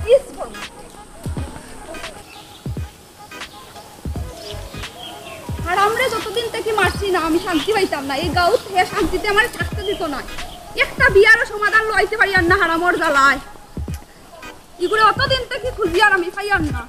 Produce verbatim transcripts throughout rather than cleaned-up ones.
পিস করমু। হারামরে যতদিন থাকি মারছি না, আমি শান্তি পাইতাম না। এই গাঁওত হে শান্তিতে আমারে থাকতে দিত না। একটা বিয়ারও সমাধান লইতে পারিয়ার না হারামর জ্বালায়। ইগুরে অতদিন থাকি খুঁজিয়ার আমি পাইয়ার না।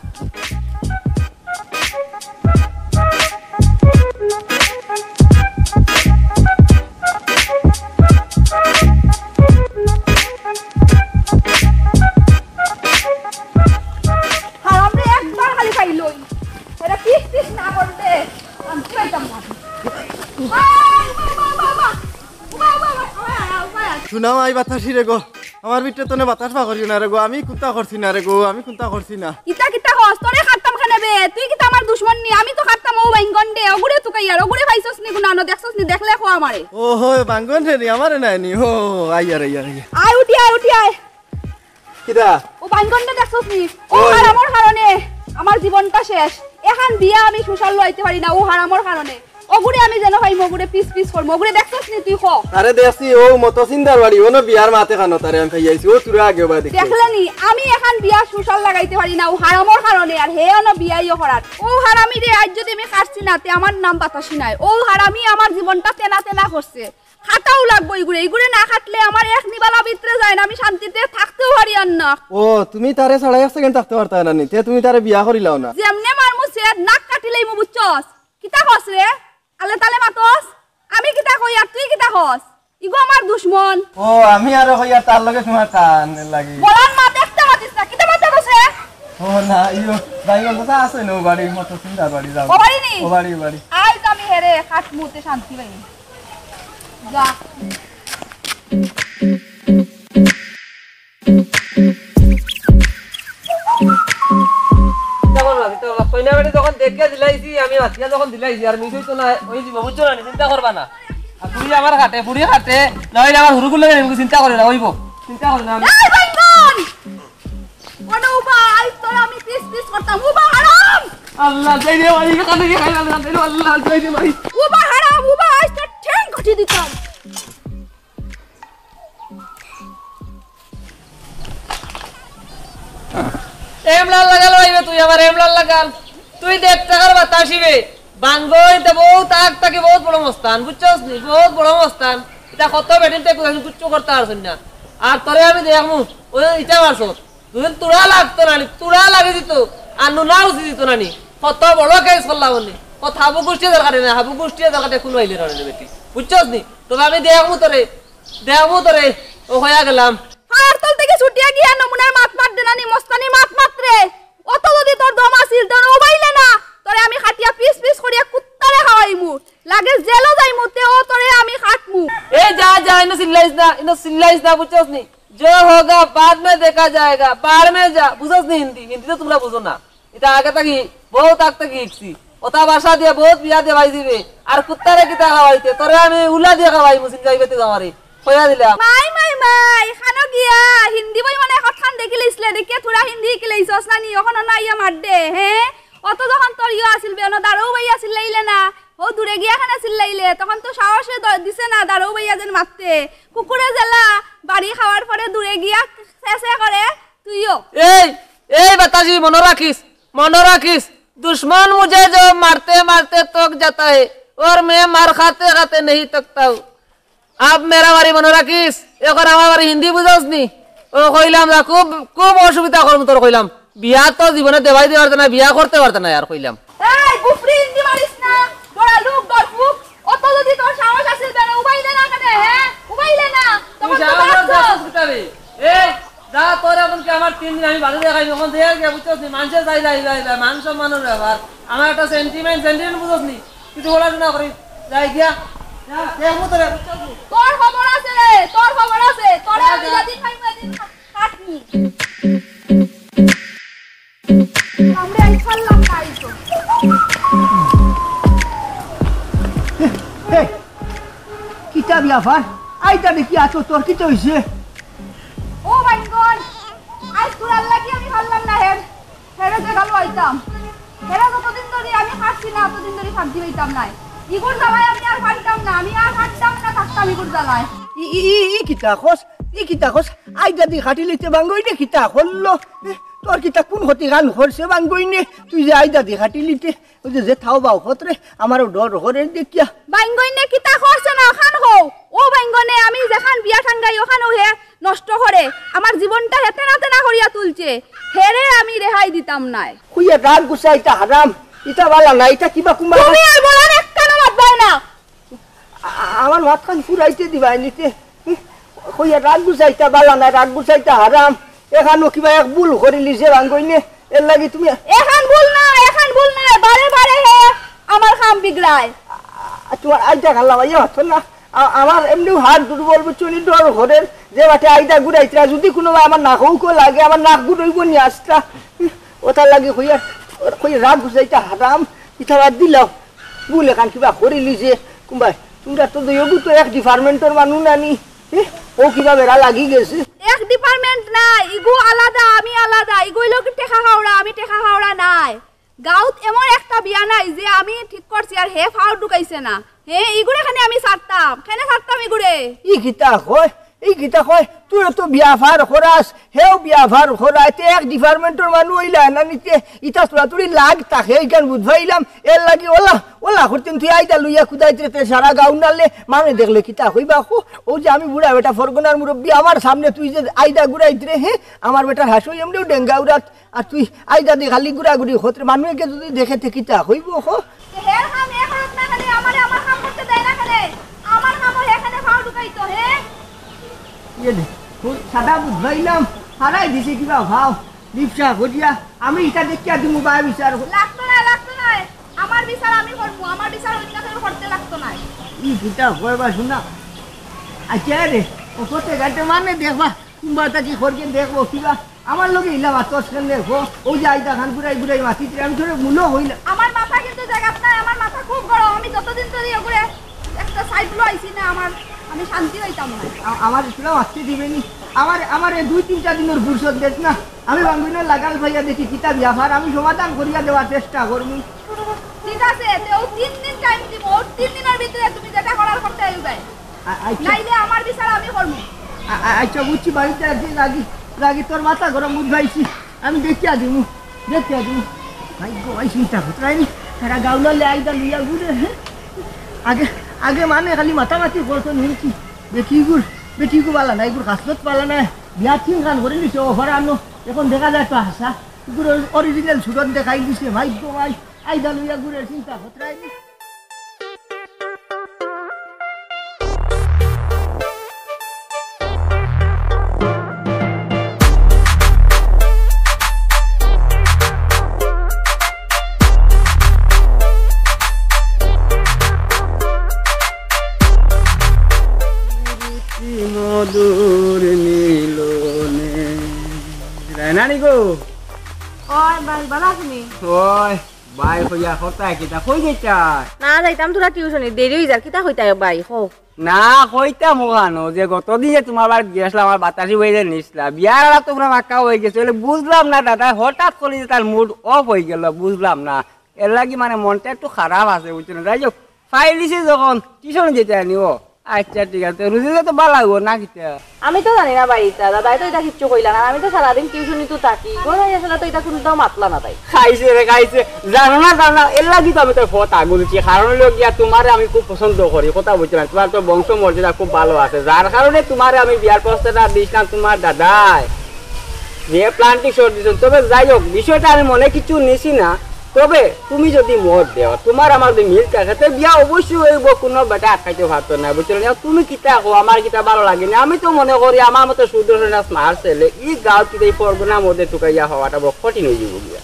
হারামরে একবার খালি পাইলই। এরা কিস কিস না করতে, আমি পাইতাম না। শুনাও, আই বাতাসি রে গো, আমার ভিতরে তনে বাতাস বার করিও না রে গো, আমি কুন্তা করছি না রে গো, আমি কুন্তা করছি না। ইতা কিতা কস? তোরে কাটতাম কেনে বে? তুই কিতা আমার দুশমন নি? আমি তো কাটতাম ও বাইঙ্গন দে, ওগুরে তুকাইয়ার, ওগুরে পাইছস নি গুনানো, দেখছস নি? দেখলে কো আমারে। ও হো, বাইঙ্গন রে নি, আমারে নাই নি। ও, আইয়ার, আইয়ার, আইয়ার। আয় উঠি আয়, উঠি আয়। কিতা? ও বাইঙ্গন দে দেখছস নি? ও ওই। হারামর কারণে আমার জীবনটা শেষ। এখান বিয়া আমি সুশাল লইতে পারি না, ও হারামর কারণে। ওগুরে আমি যেন পাইমু, ওগুরে পিস পিস করমু, ওগুরে দেখছস নি তুই ক? আরে দেখছি, ও মতো চিন্তার বাড়ি, ও না বিয়ার মাতে খানো তারে আমি পাইয়াইছি, ও তোরা আগে বা দেখছি। দেখলে নি, আমি এখান বিয়া সুশাল লাগাইতে পারি না, ও হারামর কারণে, আর হে অনো বিয়াইও করার। ও হারামি রে, আজ যদি আমি কাটছি না, তে আমার নাম বাতাসি নায়। ও হারামি আমার জীবনটা তেনা তেনা করছে। কাটাও লাগবো ইগুরে, ইগুরে না কাটলে আমার এক নিবালা ভিতরে যায় না, আমি শান্তিতে থাকতেও পারি আর না। ও, তুমি তারে ছাড়া এক সেকেন্ড থাকতে পারতায় না নি, তে তুমি তারে বিয়া করিলাও না। যেমনে মারমু সে নাক কাটিলেইমু, বুঝছস? কিতা কস রে? আলে তালে মাতস? আমি কিতা কই আর তুই কিতা কস? ইগু আমার দুশমন। ও, আমি আরো কই আর তার লগে তোমার টান লাগি। বলার মাত একটা মাতিস না, কিতা মাত দেখো সে? ও না, ইয়ো, ভাই বলতো তা আছে না, ও বাড়ি মতো চিন্তা বাড়ি যাও। ও বাড়ি নি? ও বাড়ি, ও বাড়ি। আইজ আমি হেরে খাট মুতে শান্তি পাই। যা। চিন্তা করো না, চিন্তা করো না। কইনা বাড়ি যখন দেখিয়া দিলাইছি, আমি মাতিয়া যখন দিলাইছি, আর মিস হইতো না, ওই দিব, বুঝছো না? চিন্তা করবা না। আর ফুড়ি আমার খাটে, ফুড়ি খাটে, না হইলে আমার হুরুগুলো চিন্তা করে না, ওইব। চিন্তা করে না আমি। এই বাইঙ্গন! ওরে উবা, আইজ তোর আমি পিস পিস করতাম, উবা হারাম! আল্লাহ, যাই রে, বাড়ি খাটে গিয়ে খাই, আল্লাহ, যাই রে, আল্লাহ, যাই রে, ভাই। উবা হারাম, উবা, আইজ তোর ঠ্যাং কাটি দিতাম। এমলাল লাগাল ভাইবে তুই আমার এমলাল লাগাল। তুই দেড় টাকার বাতাসি বে। বাঙ্গইতে বহুত আগ থাকি বহুত বড় মস্তান, বুঝছস নি? বহুত বড় মস্তান। ইতা কত বেটিনতে কুদানি কুচ্ছু করতে পারছস না। আর তোরে আমি দেখমু, ওই ইটা মারছস। দুদিন তুড়া লাগতো না নি, তুড়া লাগি দিত। আর নুনা উচি দিত না নি। কত বড় কেস করলা বলে। কত হাবু গোষ্ঠী দরকার না, হাবু গোষ্ঠী দরকার, এখন আইলে না রে বেটি। বুঝছস নি? তবে আমি দেখমু তোরে। দেখমু তোরে, ও হইয়া গেলাম। ফায়ার তল থাকি ছুটিয়া গিয়া নমুনার মাত মাত দেনা নি, মস্তানি মাত মাত রে। অত যদি তোর দম আছিল, তোর উবাইলে না, তোরে আমি খাটিয়া পিস পিস করিয়া কুত্তারে খাওয়াইমু। লাগে জেলো যাইমু, তে ও তোরে আমি খাটমু। এই যা, যা, ইনো চিল্লাইস না, ইনো চিল্লাইস না, বুঝছস নি? जो होगा बाद में देखा जाएगा, बाद में जा, বুঝছস নি হিন্দি? হিন্দি তো তোমরা বুঝো না। ইতা আগে থাকি, বহুত আগ থাকি শিখছি। ওটা বাসা দিয়া বহুত বিয়া দেওয়াই দিবে। আর কুত্তারে কিতা খাওয়াইতে? তোরে আমি উলা দিয়া খাওয়াইমু, সিন যাইবে তে যাওয়ারে। কইয়া দিলাম। মাই, মাই, মাই, খানো গিয়া? হিন্দি বই মানে কতখান দেখিলিছলে, দেখিয়া থুড়া হিন্দি হিকিলাইছস না নি? অখন না আইয়া মাত দে, হে? অত যখন তোর ইয়ো আছিল বে, অনো দারু ভাই আছিল লাইলে না? ও দূরে গিয়া খানা চিল্লাইলে, তখন তো সাহসে দ-, দিছে না দারু ভাইয়া যেন মাততে। কুকুরে জেলা, বাড়ি খাওয়ার পরে দূরে গিয়া চেঁচে করে, তুইও। এই, এই বাতাসি, মনো রাখিস, মনো রাখিস, दुश्मन मुझे जो मारते मारते थक जाता है और मैं मार खाते खाते नहीं थकता हूँ। अब मेरा बारी মনো রাখিস, এখন আমার বাড়ি হিন্দি বুঝস নি? ও কইলাম না, খুব, খুব অসুবিধা করমু তোর কইলাম। বিয়া তো জীবনে দেওয়াই দিতে পারতে না, বিয়া করতে পারতে না আর কইলাম। এই, বুফরি হিন্দি মারিস না, ডরা লুক, ডরফুক। অত যদি তোর সাহস আছিল, বেটা, উবাইলে না কেনে, হে? উবাইলে না। তখন তুই তো যা, আমার বাঁচতো। যা, যা, যা, এই, যা, তোর এখন কি আমার তিন দিন আমি বাড়ি দেখাই, যখন দেয়ার গিয়া বুঝছস নি, মানুষের যাই, যাই, যাই, যাই, মান সম্মানের ব্যাপার। আমার একটা সেন্টিমেন্ট, সেন্টিমেন্ট বুঝছস নি? কিছু পড়াশোনা করি, যাই গিয়া, যা, দেখমু তোরে, বুঝছস নি? তোর খবর আছে রে, তোর খবর আছে। তোরে আমি যা, যা। যেদিন পাইমু, এদিন কাটমু। আমরা এই ছাড়লাম না, এই তো। এ, এ, কিতা ব্যাপার? আইতা দেখি আছো, তোর কিতা হইছে? ও মাই গড, আজ তোর আল্লাহ কি আমি পারলাম না হের, হেরে যে গেল আইতাম। হেরে যতদিন ধরি আমি খাচ্ছি না, ততদিন ধরি শান্তি পাইতাম নাই। ইগুর জ্বালায় আমি আর পারতাম না, আমি আর পারতাম না থাকতাম ইগুর জ্বালায়। ই, ই, ই, ই কিতা কস? ই কিতা কস? আইদাদি খাটিলিতে বাঙ্গইনে কিতা করলো? এ, তোর কিতা কুন ক্ষতিখান করছে বাঙ্গইনে? তুই যে আইদাদি খাটিলিতে, ওই যে, যে থাও বাও খতরে, আমারও ডর করে দেখিয়া। বাঙ্গইনে কিতা করছে না অখান কও। ও বাঙ্গনে আমি যেখান বিয়া টাঙ্গাই অখানও হে নষ্ট করে। আমার জীবনটা হে তেনা তেনা করিয়া তুলছে। হেরে আমি রেহাই দিতাম নায়। কইয়া রাগ গুছাইতা হারাম। ইতা বালা না, ইতা কিবা কুম্বা তুমি আর বলার একখানও মাত বায় না। আ-, আ-, আমার মাতখান ফুরাইতে দিবায় নিতে। হুম? কইয়া রাগ গুছাইতা বালা না, রাগ গুছাইতা হারাম। এখানও কিবা এক ভুল করিলিছে বাঙ্গইনে, এর লাগি তুমি এখান ভুল না, এখান ভুল না, বারে বারে হে আমার কাম বিগড়ায়। আ-, তোমার আইতা খাল্লা ভাইয়া হতো না। আ-, আমার এমনিও হাত দুর্বল, বুঝছো নি, ডর ঘরের যে বাটে আইদা ঘুরাইতরা, যদি কোনো ভাই আমার নাকও কো লাগে, আমার নাক ঘুরাইব নি আস্তা। ওটার লাগি কইয়া, কই রাগ গুছাইতা হারাম, ইটা বাদ দিলাও। ভুল এখান কিবা করিলিছে, কুম্বাই, তোমরা তো দুইগু তো এক ডিপার্টমেন্টর মানুষ নানি। এ, ও কিবা বেড়া লাগি গেছে। এক ডিপার্টমেন্ট না, ইগু আলাদা, আমি আলাদা, ইগু হইলো কি টেকা খাওড়া, আমি টেকা খাওড়া নায়। গাঁওত এমন একটা বিয়া নাই যে আমি ঠিক করছি আর হে ফাও ঢুকাইছে না। হে, ইগুরে কেনে আমি ছাড়তাম, কেনে ছাড়তাম ইগুরে? ই কিতা কয়, ই কিতা কয়, তুই তো বিয়া ফার করাস, হেও বিয়া ফার করায়, তে এক ডিপার্টমেন্টর মানুষ হইলা না নিতে, ইটা তোরা তুই লাগ থাকে, ইখান বুঝ পাইলাম, এর লাগি ওলা, ওলা করতেন তুই আইদা লইয়া কুদাইতে তে সারা গাঁও নালে, মানে দেখলে কিতা কইবা কো, ও যে আমি বুড়া বেটা ফরগনার মুরব্বি, আমার সামনে তুই যে আইদা ঘুরাইতে রে, হে, আমার বেটার হাসু এমনিও ডেঙ্গা উড়াত, আর তুই আইদা দে খালি ঘুরাঘুরি খতরে, মানুষকে যদি দেখে তে কিতা কইব কো? এ হের কাম হে করত না কেনে, আমারে আমার কাম করতে দেয় না কেনে? আমার কামও হে কেনে ফাও ঢুকাইতো, হে? ইয়ে দে, তুই সাদা বুঝ পাইলাম, হারাই দিছে কিবা ফাও, লিপসা করিয়া, আমি ইটা দেখিয়া দিমু বা বিচার। লাগতো না, লাগতো না। আমার বিচার আমি করমু, আমার বিচার অন্য কেউ করতে লাগতো না। ই কিতা কয় বা শুনা। আচ্ছা রে, ও করতে গাইতে মানে দেখবা, কুম্বা তা কি করকে দেখবো কিবা। আমার লগে ইলা মাতস কেনে দেখো, ওই যে আইদা খান ঘুরাই ঘুরাই মাতিতে, আমি তোরে মূলো হইলাম। আমার মাথা কিন্তু জাগাত নাই, আমার মাথা খুব গরম। আমি যতদিন ধরে ওগুলো একটা সাইড লো আইছি না, আমার, আমি শান্তি হইতাম না। আ-, আমার ইসলাম আসতে দিবে নি। আমার, আমার এই দুই তিনটা দিনের ফুরসত দেখ না, আমি বাঙ্গুইনে লাগাল ভাইয়া দেখি কিতা ব্যাপার, আমি সমাধান করিয়া দেওয়ার চেষ্টা করমু। ঠিক আছে, তে ও তিন দিন টাইম দিব, ও তিন দিনের ভিতরে তুমি যেটা করার করতে হইবে। আ-, আচ্ছা। নাইলে আমার বিচার আমি করমু। আ-, আ-, আচ্ছা, বুঝছি, বাড়িতে আছি, রাগি, রাগি তোর মাথা গরম বুঝাইছি, আমি দেখিয়া দিমু, দেখিয়া দিমু। ভাই গো, ভাই চিন্তা করতে পারিনি, তারা গাউলা লে আইদা লইয়া ঘুরে, হ্যাঁ? আগে, আগে মানে খালি মাতামাতি করতো নি কি? বেটি গুর, বেটি গু বালা নাই, গুর খাসলত বালা নাই। বিয়া তিন খান করে নিছে, অফার আনো, এখন দেখা যায় তো হাসা। গুর অরিজিনাল সুরত দেখাই দিছে, ভাই গো ভাই, আইদা লইয়া ঘুরে চিন্তা করতে পারিনি। মধুর মিলনে। রায়নানি গো। ওই ভাই, ভালা আছনি? ওই ভাই, কইয়া কথা কিতা, কই যাইতা? না, যাইতাম তোরা টিউশনি, দেরি হই যার, কিতা কইতায় ভাই, কও। না, কইতাম অখানো যে গতদিন যে তোমার বাড়িত গেছলাম, আমার বাতাসি বইরে নিছলা, বিয়ার আলাপ তো পুরা পাক্কা হই গেছে, বলে বুঝলাম না দাদা, হঠাৎ করে যে তার মুড অফ হই গেল, বুঝলাম না। এর লাগি মানে মনটা একটু খারাপ আছে, বুঝছো না? যাই হোক, ফাইল দিছি যখন, টিউশন যেতে আনি ও। আচ্ছা, ঠিক আছে, রুজিদা তো বালা হইব না কিতা? আমি তো জানি না ভাই, ইতা দাদায় তো ইতা কিচ্ছু কইলা না, আমি তো সারাদিন টিউশনি তো থাকি, ঘর আইয়া ছাড়া তো ইতা কুনটাও মাতলা না তাই। খাইছে রে, খাইছে। জানো না, জানো না, এর লাগি তো আমি তোর ফত আগুন দিছি। কারণ হলো গিয়া, তোমারে আমি খুব পছন্দ করি, কথা বুঝছো না? তোমার তো বংশ মর্যাদা খুব ভালো আছে, যার কারণে তোমারে আমি বিয়ার প্রস্তাবটা দিছিলাম তোমার দাদায়। যে প্ল্যানটি শর্ট দিছো। তবে যাই হোক, বিষয়টা আমি মনে কিছু নিছি না। তবে তুমি যদি মত দেও, তোমার আমার যদি মিল থাকে, তে বিয়া অবশ্যই হইব, কোনো বেটা আটকাইতে পারতো না, বুঝছো না? তুমি কিতা কও, আমার কিতা ভালো লাগে না? আমি তো মনে করি আমার মতো সুদর্শন আর স্মার্ট ছেলে ই গাঁও কিতা এই পরগনার মধ্যে টুকাইয়া হওয়াটা বড় কঠিন হয়ে যাবো গিয়া।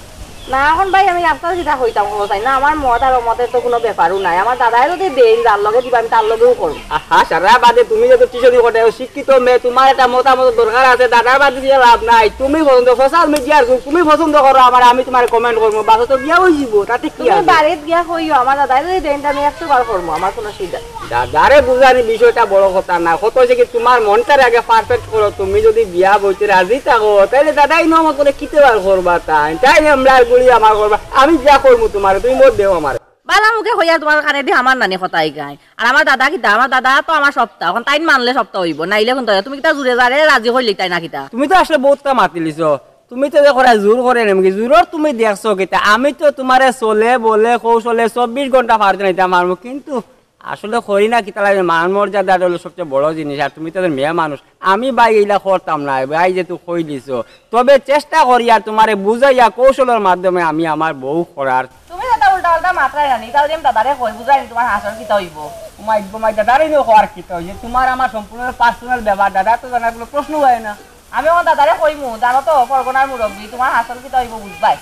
না, এখন ভাই আমি আপনার যেটা কইতাম, কইতাম চাই না, আমার মত আর অমতের তো কোনো ব্যাপারও নাই। আমার দাদায় যদি দেইন, যার লগে দিবা, আমি তার লগেও করবো। আহা, সারা বাদে তুমি যত টিউশনি কটায়, শিক্ষিত মেয়ে, তোমার একটা মতামত দরকার আছে, দাদার বাদে দিয়ে লাভ নাই। তুমি পছন্দ, সোশ্যাল মিডিয়ার যুগ, তুমি পছন্দ করো আমার, আমি তোমার কমেন্ট করবো, বাসে তো বিয়া হয়ে যাবো, তাতে কি তুমি আছে? বাড়িত গিয়া কইও, আমার দাদায় যদি দেইন, আমি একশো বার করবো, আমার কোনো অসুবিধা নাই। দাদারে বুঝানি বিষয়টা বড় কথা না, কত হয়েছে কি তোমার মনটারে আগে পারফেক্ট করো। তুমি যদি বিয়া বইতে রাজি থাকো, তাহলে দাদাই নমত করে কিতে বার করবা তাই, তাই আমরা আর গুলি আমার করবা, আমি যা করবো তোমার, তুমি মত দেও আমার। বালা মুখে কইয়া তুমার কানেদি আমার নানি কথা ইগাইন। আর আমার দাদা কিতা? আমার দাদা তো আমার সবতা। অখন তাইন মানলে সবতা অইবো, নাইলে কুনতা অইবো? তুমি কিতা জুরে জারে রাজি করিলিতায় না কিতা? তুমি তো আসলে বউততা মাতিলিছো। তুমি তো দেখো রে, জুর করে নেমকি। জুরর তুমি দেখছো কিতা? আমি তো তুমারে চলে বলে কৌশলে চব্বিশ ঘন্টা পার দিন আইতাম পারমু, কিন্তু আসলে করি না কিতা লাগে, মান মর্যাদা অইলো সবচেয়ে বড় জিনিস। আর তুমি তো মেয়ে মানুষ, আমি ভাই ইলা করতাম না, ভাই যেহেতু কইলিছো, তবে চেষ্টা করি আর তুমারে বুঝাইয়া কৌশলর মাধ্যমে আমি আমার বউ করার। তুমি যেতা উল্টা পাল্টা মাতরায় না নি, তাও যে আমি দাদারে কই বুঝাই নি তুমার হাছর কিতা অইবো। মাই গো মাই, দাদারে নিয়ে কওয়ার কিতা অইছে? তুমার আমার সম্পূর্ণ personal ব্যাপার, দাদা তো জানার কুনু প্রশ্ন অয় না। আমি অখন দাদারে কইমু, জানো তো পরগনার মুরব্বি, তুমার হাছর কিতা অইবো বুঝবায়।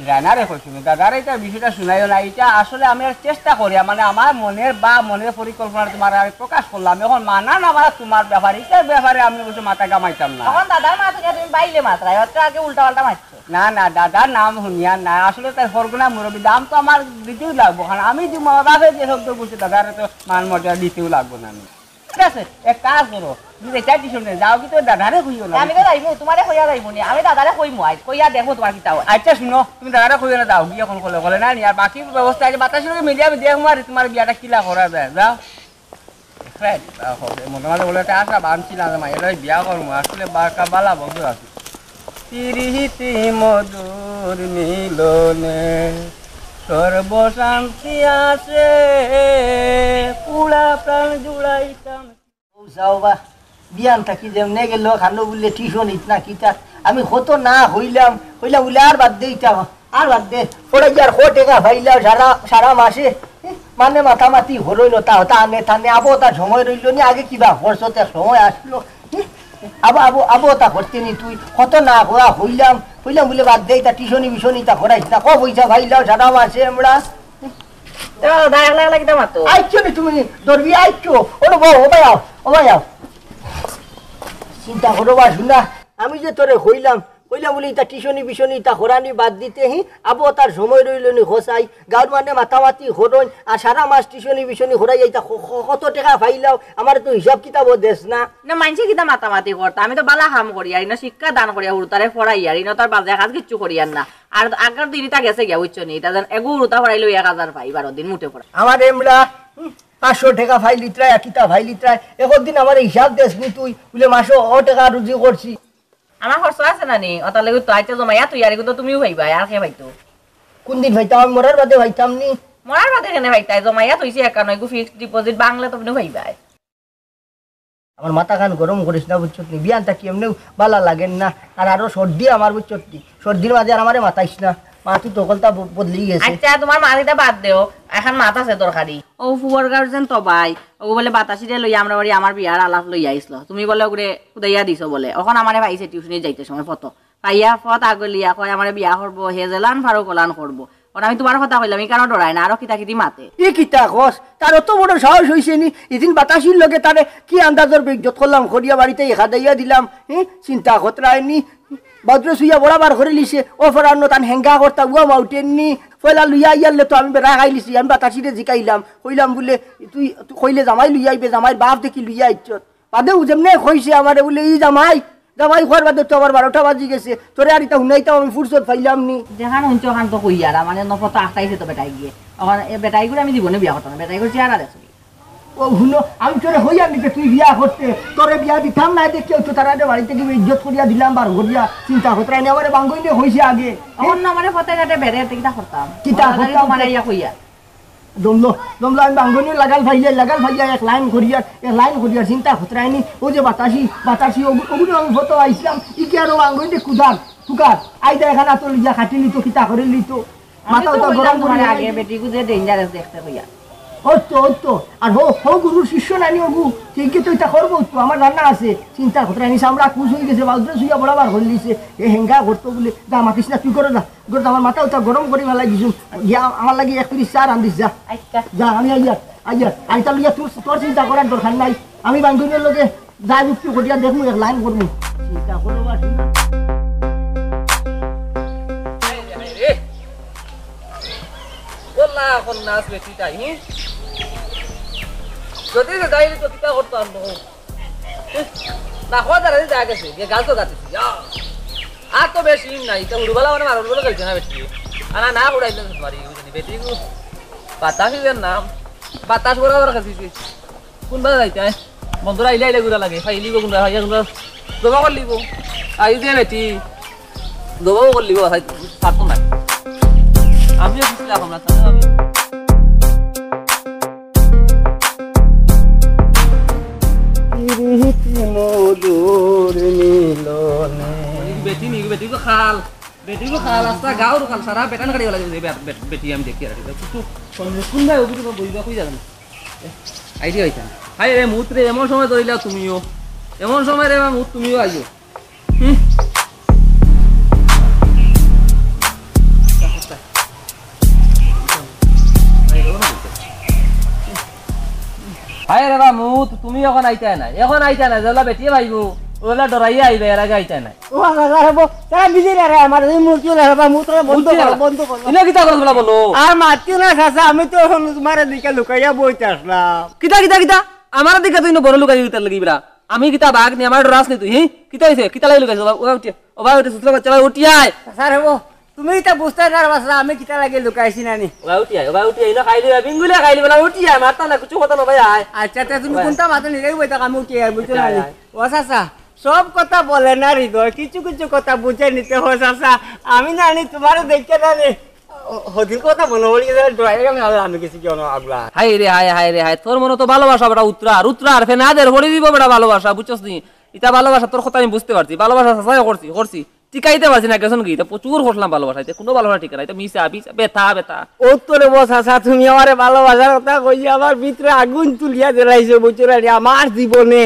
রানারে কইছি না, দাদারে ইতা বিষয়টা হুনাইও না, ইটা আসলে আমি আর চেষ্টা করি, মানে আমার মনের বা মনের পরিকল্পনা তুমারে আমি প্রকাশ করলাম। অখন মানা না মানা তুমার ব্যাপার, ইটার ব্যাপারে আমি অবশ্য মাথা ঘামাইতাম না। অখন দাদার মাত হুনিয়া তুমি বাইলে মাতরায়, অত আগে উল্টা পাল্টা মাতছো। না না, দাদার নাম হুনিয়া না, আসলে তার পরগনা মুরব্বি, দাম তো আমার দিতেউ লাগবো, কারণ আমি যে মা বাপে যে শব্দ করছি দাদারে তো মান মর্যাদা দিতেউ লাগবো না আমি। ঠিক আছে, এক কাজ করো, তুমি যেতা টিউশনে যাওগি তো দাদারে কইও না। আমি তো যাইমু, তুমারে কইয়া যাইমু নি, আমি দাদারে কইমু আইজ, কইয়া দেখমু তুমার কিতা অয়। আচ্ছা হুনো, তুমি দাদারে কইও না, যাওগি অখন কলে কলে না নি, আর বাকি ব্যবস্থা আছে, বাতাসর লগে মিলিয়া আমি দেখমু আর তুমার বিয়াটা কিলা করা যায়, যাও। ফ্রেন্ড, আহ, হবে, মনে মনে বলে, একটা আশা বানছিলাম যে মাইয়ারে বিয়া করমু, আসলে বাঁকা বালা বন্ধু আছে। প্রীতি মধুর মিলনে সর্বশান্তি আছে, পুরা প্রাণ জুড়াইতাম। ও যাও বা, বিয়ান থাকি যেমনে গেল, খানো বুলে টিউশনিত না কিতা। আমি কত না কইলাম, কইলাম বুলে আর বাদ দে ইতা, আর বাদ দে। পড়াইয়ার কয় টেকা পাইলাও সারা, সারা মাসে, মানে মাতামাতি হরই নতা হতা আনে থানে, আবো তার সময় রইল নি, আগে কিবা খরচ হতে সময় আসলো। আবো, আবো, আবো তা করতে নি তুই, কত না করা কইলাম, কইলাম বুলে বাদ দে ইতা টিউশনি বিশনি ইতা করাইস না, ক পয়সা পাইলাও সারা মাসে আমরা। তে দাদা, একলা একলা কিতা মাতো? আইছো নি তুমি? দরবি আইছো? ওরে বউ, ও ভাই আও, ও ভাই আও। চিন্তা করো বা শুনা, আমি যে তোরে কইলাম, কইলাম বুলে ইতা টিউশনি বিশনি ইতা করানি বাদ দিতে হি, আবো তার সময় রইল নি খসাই, গাঁওর মানে মাতামাতি করইন, আর সারা মাস টিউশনি বিশনি করাই ইতা ক-, ক-, কত টেকা পাইলাও, আমারে তো হিসাব কিতাবও দেস না। না, মানষে কিতা মাতামাতি করতা, আমি তো বালা কাম করি, আর ইনো শিক্ষা দান করি, আর হুরুতারে পড়াই, আর ইনো তার বাজে কাজ কিচ্ছু করি আর না। আর আগর দিন ইতা গেছে গিয়া, বুঝছো নি? ইতা যেন এগু হুরুতা পড়াইলে এক হাজার পাই, বারো দিন মুটে পড়া। আমার এমরা, হুম, পাঁচশো টেকা পাইলিত্রায়, আর কিতা পাইলিত্রায়, একর দিন আমারে হিসাব দেস নি তুই, বুলে মাসো অ টেকা রুজি করছি। আমার খরচ আছে না নি? অতার লাগি তো আইচ্ছা জমাইয়া থুই, আর এগু তো তুমিও পাইবায়, আর কে পাইতো? কোন দিন পাইতাম? আমি মরার বাদে পাইতাম নি? মরার বাদে কেনে পাইতায়? জমাইয়া থুইছি একানো, এগু ফিক্সড ডিপোজিট, ভাংলে তো তুমিও পাইবায়। আমার মাথা খান গরম করিস না, বুঝছত নি? বিয়ান থাকি এমনেও বালা লাগের না, আর আরো সর্দি আমার, বুঝছত নি? সর্দির মাঝে আর আমারে মাতাইস না, মাত তো হকলতা ব-, বদলি গেছে। আইচ্ছা, তুমার মাত ইতা বাদ দেও, এখান মাত আছে দরকারি। ও পুয়ার গার্জেন তো ভাই, ও বুলে বাতাসিরে লইয়া আমরার বাড়ি আমার বিয়ার আলাপ লইয়া আইছলো, তুমি বুলে ওগুরে কুদাইয়া দিছো বুলে, অখন আমারে পাইছে টিউশনি যাইতে সময় পথো। পাইয়া পথ আগলিয়া কয় আমারে বিয়া করবো, হে যেলান পারো কলান করবো। অখন আমি তুমার কথা কইলাম, ই কারণে ডরায় না, আরো কিতা কিতি মাতে। ই কিতা কস? তার অত বড় সাহস অইছে নি? ইদিন বাতাসির লগে তারে কি আন্দাজর বেইজ্জত করলাম, করিয়া বাড়িতে এখাদাইয়া দিলাম, হি? চিন্তা খতরায় নি? বাদরে শুইয়া বরাবর করিলিছে, ও ফরান্ন তান হেঙ্গা করতা, উয়া মাউটেন নি? পয়লা লইয়া আইয়ারলে তো আমি বেড়া খাইলিছি, আমি বাতাসিরে জিকাইলাম, কইলাম বুলে, তুই, তুই কইলে জামাই লইয়া আইবে, জামাইর বাপ দেখি লইয়া আইছত। বাদেউ যেমনে কইছে আমারে বুলে, "ই জামাই, জামাই কওয়ার বাদে তো আবার বারোটা বাজি গেছে, তোরে আর ইতা হুনাইতাম আমি ফুরসত পাইলাম নি।" যেখান হুনছো ওখান তো কইয়ার, মানে নফত আখতাইছে তো বেটাই গিয়ে। অখন এ বেটাই করে আমি জীবনে বিয়া করতাম না, বেটাই করে চেহারা দেখছি। ও হুনো, আমি তোরে কইয়ার নি যে তুই বিয়া করতে, তোরে বিয়া দিতাম না, দেখি তো তারা বাড়িতে কি ইজ্জত করিয়া দিলাম, বার করিয়া চিন্তা করতে রাইনি, আমারে বাঙ্গইনে কইছে আগে। অখন না মানে পথে ঘাটে বেড়ে, কিতা করতাম? কিতা ওরা যদি করতাম? তোমার ইয়া কইয়া। দমলো, দমলো, আমি বাঙ্গনি লাগাল ফাইলে, লাগাল ফাইলে এক লাইন করিয়ার, এক লাইন করিয়ার, চিন্তা খতরায়নি। ও যে বাতাসি, বাতাসি, ওগু-, ওগুলো আমি ফটো আইছিলাম, ই কি আরো বাঙ্গনি কুদার, তুকার, আইদা এখান আতো লইয়া খাটি লিতো, কিতা করে লিতো। আমি মাথা তো উতা কইলাম গরম তোমার করিয়া আগে, আইছি। বেটি গুজে dangerous দেখতে কইয়া। ওই তো, ওই তো, আর হো, হো গুরুর শিষ্য নানি ওগু, ঠিক কি তো ইতা করবো তো, আমার রান্না আছে, চিন্তা খতরায়নি, চামড়া কুচ হয়ে গেছে, বাউদ্রে শুইয়া বরাবর হইলিছে, এ হেঙ্গা করতো বলে, যা মাতিস না, তুই করে যা। গরু আমার মাথা উতা গরম করি ফালাই দিছু। গিয়া আমার লাগি এক পিরিচ চা রান্ধিস যা। আচ্ছা। যা, আমি আইয়ার, আইয়ার। আইতা লইয়া তোর, তোর চিন্তা করার দরকার নাই। আমি বান্ধবীর লগে যা যুক্তি করিয়া দেখমু, এক লাইন করমু। চিন্তা করো বা শুনো। ওলা, এখন নাচ বেশি তাই, হুম? যদি না যাই তো কিতা করতাম, না, খোয়া দাঁড়াতে দেখা গেছে, গিয়ে গাছ তো গাছ, ইয়া। আর তো বেশি নাই, তো উড়ুবালা মানে মারুল বলে খেলছে না বেশি। আর না, না উড়াইলে তো তোমার ইয়ে বুঝলি, বেটি গু। বাতাসি যে নাম, বাতাস বরাবর খাসি। কোন বাজার যাইতে হয়? বন্ধুরা আইলে আইলে ঘুরা লাগে, খাইলিব কোনটা, খাইয়া কোনটা জমা করলিব। আই যে বেটি, জমাও করলিব, খাই পারতো না। আমিও বুঝলাম আমরা, তাহলে আমি পিরিতি মধুর মিলনে। বেটি নি, বেটি তো খাল, বেটি তো খাল, আস্তা গাঁওর খাল, সারা বেটান কাটিয়া লাগে যে বে-, বে-, বেটি আমি দেখি আর কি। তো কোন ভাই ওগুলো বইবা কই যাবে না? আইডিয়া হইতাম। হায় রে মুত রে, এমন সময় ধরিলা তুমিও, এমন সময় রে মুত তুমিও আইও। হুম। হায় রে বা মুত, তুমি এখন আইতায় না, এখন আইতায় না, যেলা বেটিয়ে পাইবো, ওলা ডরাইয়া আইবে, এর আগে আইতায় না। ও বাবা, আরে বো, তারা বিজি না রে, আমার এই মুরগি না রে বা, মুতরা বন্ধ করো, বন্ধ করো। ইনো কিতা করো তোমরা বলো? আর মাতিও না চাচা, আমি তো এখন তোমার দিকে লুকাইয়া বইতে আসলাম। কিতা, কিতা, কিতা? আমার দিকে তুই ইনো বড় লুকাই দিতে লাগি বেটা। আমি কিতা বাঘ নি, আমার ডরাস নি তুই, হি? কিতা হইছে? কিতা লাগি লুকাইছ? ও উঠে, ও ভাই উঠে, সুতরা বাচ্চা ভাই উঠি আয়। চাচা রে বো, তুমি ইতা বুঝতে না পারবা, আমি কিতা লাগি লুকাইছি না নি? ও ভাই উঠি আয়, ও ভাই উঠি আয়, ইনো খাইলি, বিঙ্গুলে খাইলি, বেলা উঠি আয়, মারতা না, কিছু কথা না ভাই আয়। আচ্ছা, তে তুমি কোনটা মাথা নিলেই বইতা, আমি উঠি আয়, বুঝছো না নি? ও চাচা, সব কথা বলে না হৃদয়, কিছু কিছু কথা বুঝে নিতে হয় চাচা। আমি না নি তোমারে দেখতে না নি। ও, হদিন কথা মনে পড়ি গেছে, ড্রয়িং রুমে আমি গেছি কি অনো আগলা। হায় রে হায়, হায় রে হায়, তোর মনে তো ভালোবাসা বেটা উতরা, আর উতরা আর ফেনা দের পড়ি দিব বেটা ভালোবাসা, বুঝছস নি? ইতা ভালোবাসা তোর কথা আমি বুঝতে পারছি, ভালোবাসা চাচাই করছি, করছি, টিকাইতে পারছি না, গেছন কি? ইতা প্রচুর করছিলাম ভালোবাসা, ইতা কোনো ভালোবাসা ঠিক না, ইতা মিছা, মিছা, বেথা, বেথা। ও তো রে বস, আচ্ছা, তুমি আমারে ভালোবাসার কথা কইয়া আমার ভিতরে আগুন তুলিয়া দিলাইছো, বুঝছো না রে? আমার জীবনে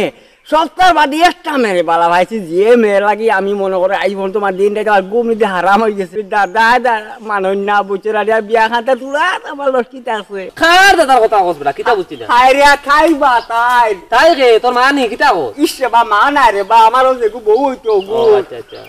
সপ্তাহ বাদে একটা মেয়ে বালা পাইছি, যে মেয়ে লাগি আমি মনে করে আই ফোন তোমার দিন রাইতে আমার ঘুম নিতে হারাম হয়ে গেছে। দাদা, দা-, মানই না, বুঝছো না রে? বিয়া খাতে তুলা আমার লস কিতা আছে? খার দাদার কথা কস বেটা, কিতা বুঝছি না? হায় রে, খাই বা তাই। তাই রে, তোর মা নি, কিতা কস? ইস রে বা, মা না রে বা, আমারও যে গু বউ হইতো গু। ও, আচ্ছা, আচ্ছা।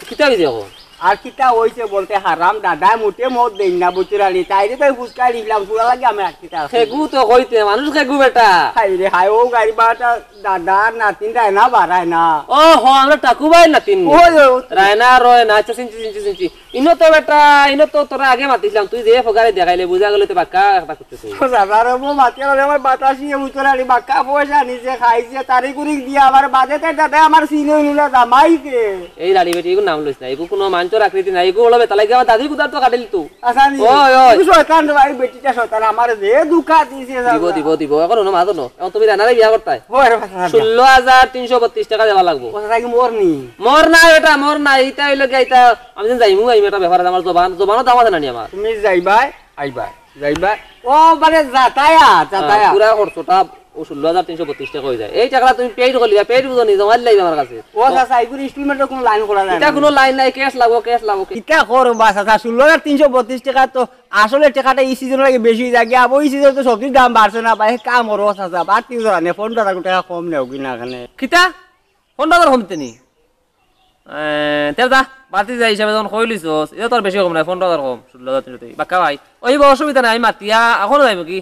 কিতা হইছে এখন? আর কিতা হইছে বলতে হারাম দাদা মুটে মদ দেই না, বুঝছো না রে? তাইরে তাই ফুসকা দিলাম, তোরা লাগে আমি আর কিতা আছে? খেগু তো কইতে, মানুষ খেগু বেটা। হায় রে হায়, ও গাড়ি বাটা দাদা নাতিন রায় না বাড়ায় না। ও হ, আমরা টাকু ভাই নাতিন। ওই, ওই, ওই। রায় না রয় না, আচ্ছা, চিনছি, চিনছি, চিনছি। ইনো তো বেটা, ইনো তো তোরা আগে মাতিছিলাম, তুই যে ফোকারে দেখাইলে, বুঝা গেল তো বাক্কা একটা করতে তুই। ও দাদা রে, মো মাতি আমার, আমার বাতাসি উতরানি বাক্কা পয়সা নিছে, খাইছে, তারি কুড়ি দিয়া আবার বাদে তাই দাদা আমার সিনে নিলে দামাইছে। এই লাড়ি বেটি, এগুর নাম লইস না, এগু কোনো মানষর আকৃতি না, এগু হলো বেতালাই গিয়ে আমার দাদির কুদার তো কাটিল তু। আসানি, ওই, ওই। তুই শয়তান রে ভাই, বেটিটা শয়তান, আমার যে দুকা দিছে দিব, দাদা। দিব, দিব, এখন হনো মাতো ন, এখন তুমি রানারে বিয়া করতাই। ওই রে বাবা, ষোলো হাজার তিনশো বত্রিশ টাকা দেওয়া লাগবো। কথা থাকি মোর নি। মোর না, এটা মোর না, এটা হইলো কি, এটা আমি যেন যাইমু, আমি একটা ব্যাপার আছে, আমার জবান, জবানও দাম আছে না নি আমার। তুমি যাইবাই, আইবাই, যাইবাই। ও, মানে, যাতায়াত, হ্যাঁ, যাতায়াত। পুরা খরচটা ও ষোলো হাজার তিনশো বত্রিশ টাকা হয়ে যায়। এই টাকাটা তুমি পেইড করে লিবা, পেইড বুঝো নি, জমা দিলাইবা আমার কাছে। ও, চাচা, এগুলো ইনস্টলমেন্টে কোনো লাইন করা যায় এটা না? কোনো লাইন নাই, ক্যাশ লাগবো, ক্যাশ লাগবো। কিতা করো বা, চাচা, ষোলো হাজার তিনশো বত্রিশ টাকা তো আসলে টাকাটা এই সিজন লাগে বেশি হয়ে যায়, আবার ওই সিজনে তো সবজির দাম বাড়ছে না, ভাই, কাম করো, চাচা, বাড়তি ধরা নে, পনেরো হাজার টাকা কম নেও কি না এখানে? কিতা? পনেরো হাজার কমতে নি? এ, তে যা, বাড়তি যা হিসাবে যখন কইলিছস, এটা তো আর বেশি কম নাই, পনেরো হাজার কম, ষোলো হাজার তিনশো টাকা। বাক্কা ভাই, ওই বা অসুবিধা নাই, আমি মাতিয়া, এখনো যাইব কি?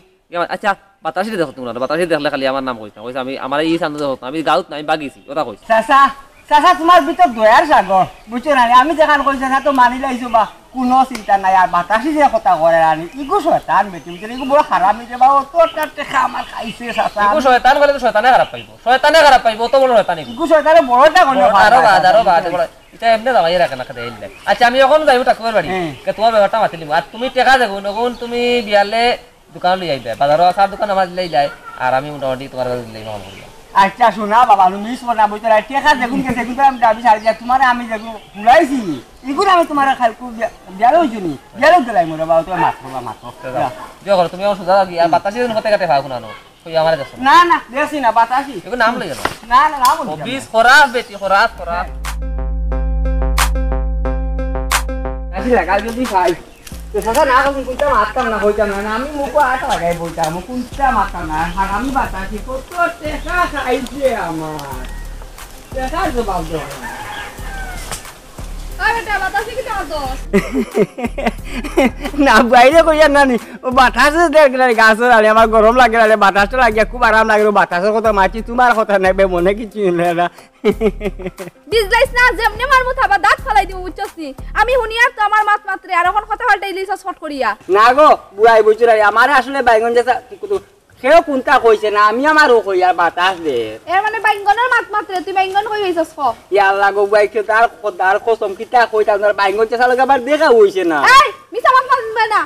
আচ্ছা, বাতাসি দেখো তোমরা, বাতাসি দেখলে খালি আমার নাম কইছ না, কইছ আমি, আমার এই সামনে দেখো, আমি গাউত না, আমি বাগিছি, ওটা কইছ। চাচা, চাচা, তোমার ভিতর দয়ার সাগর, বুঝছো না? আমি যেখান কইছে না তো মানি লাইছো বা, কোনো চিন্তা নাই। আর বাতাসি যে কথা করে আনি, ইগু শয়তান বেটি, বুঝছো? ইগু বড় হারামি যে বা, অত একটা টেকা আমার খাইছে, চাচা। ইগু শয়তান বলে তো শয়তানে খারাপ পাইবো, শয়তানে খারাপ পাইবো, অত বড় শয়তান ইগু। ইগু শয়তানে বড়টা কোনো বড়, খারাপ আরো পায় বাদ, না, আরো বুঝছো? বাদ, বড়। এটা এমনি দামাই রাখে না, খেতে এলে। আচ্ছা, আমি এখন যাইব টাকুয়ার বাড়ি। হ্যাঁ। কে তোমার ব্যাপারটা মাতি নিব। আর তুমি টেকা দেখো, নগুন তুমি বিয়ালে দোকান লই আইবে, বাজারও আসার দোকান আমার দিলাই যায়, আর আমি মোটামুটি তোমার কাছে দিলাই মামা করিয়া। আচ্ছা, শোনা বাবা, আমি মিস না বুঝতে পারি, টেকা দেখুন কে দেখুন তো আমি দাবি ছাড়ি দিয়া, তোমারে আমি দেখুন ঘুরাইছি, এগুলো আমি তোমার খালকু বিয়ালে হইছো নি, বিয়ালে দিলাই মোরে বাবা, তোমার মাছ বাবা মাছ। যা। যা করো, তুমি আমার সুজা লাগি, আর বাতাসি দিন হতে কাটে ভাগ না, কই আমারে দেখো। না, না, দেখছি না, বাতাসি। এগুলো নাম লই গেল। না, না, না, বলি না। খরাপ বেটি, খরাপ, খরাপ। আসি লাগা যদি ভাই। তো চাচা না, আমি কোনটা মারতাম না, কইতাম না, না, আমি মুখো আটা লাগাই বলতাম, কোনটা মারতাম না, আর আমি বাতাসি কত টেকা খাইছে আমার, টেকার জবাব দেওয়া না। আরে এটা বাতাসে কিতা মাতস? না, বাইরে কইয়ার না নি। ও বাতাসে দেখ না রে, গাছর আরে আমার গরম লাগে না রে, বাতাসটা লাগিয়া খুব আরাম লাগে রে, বাতাসর কথা মাতছি, তুমার কথা নাই বে, মনে কিছু নেই না। বিজলাইস না, যেমনে মারমু থাবা দাঁত ফালাই দিমু, বুঝছস নি? আমি হুনিয়ার তো আমার মাত মাতরে, আর অখন কথা পাল্টাইলিছস ফট করিয়া। না গো, বুড়াই বুঝছো না রে, আমারে আসলে বাইঙ্গন যেতা, কেউ কুনতা কইছে না, আমি আমারও কইয়ার বাতাস দে। এর মানে বাইঙ্গনর মাত মাতরে, তুই বাইঙ্গন কই পাইছস ক? ইয়া আল্লাহ গো, বুড়াই কেউ তার খোদার কসম কিতা কইতাম, তার বাইঙ্গন যেতার লগে আমার দেখা অইছে না। এই, মিছা মাত মাতবে না।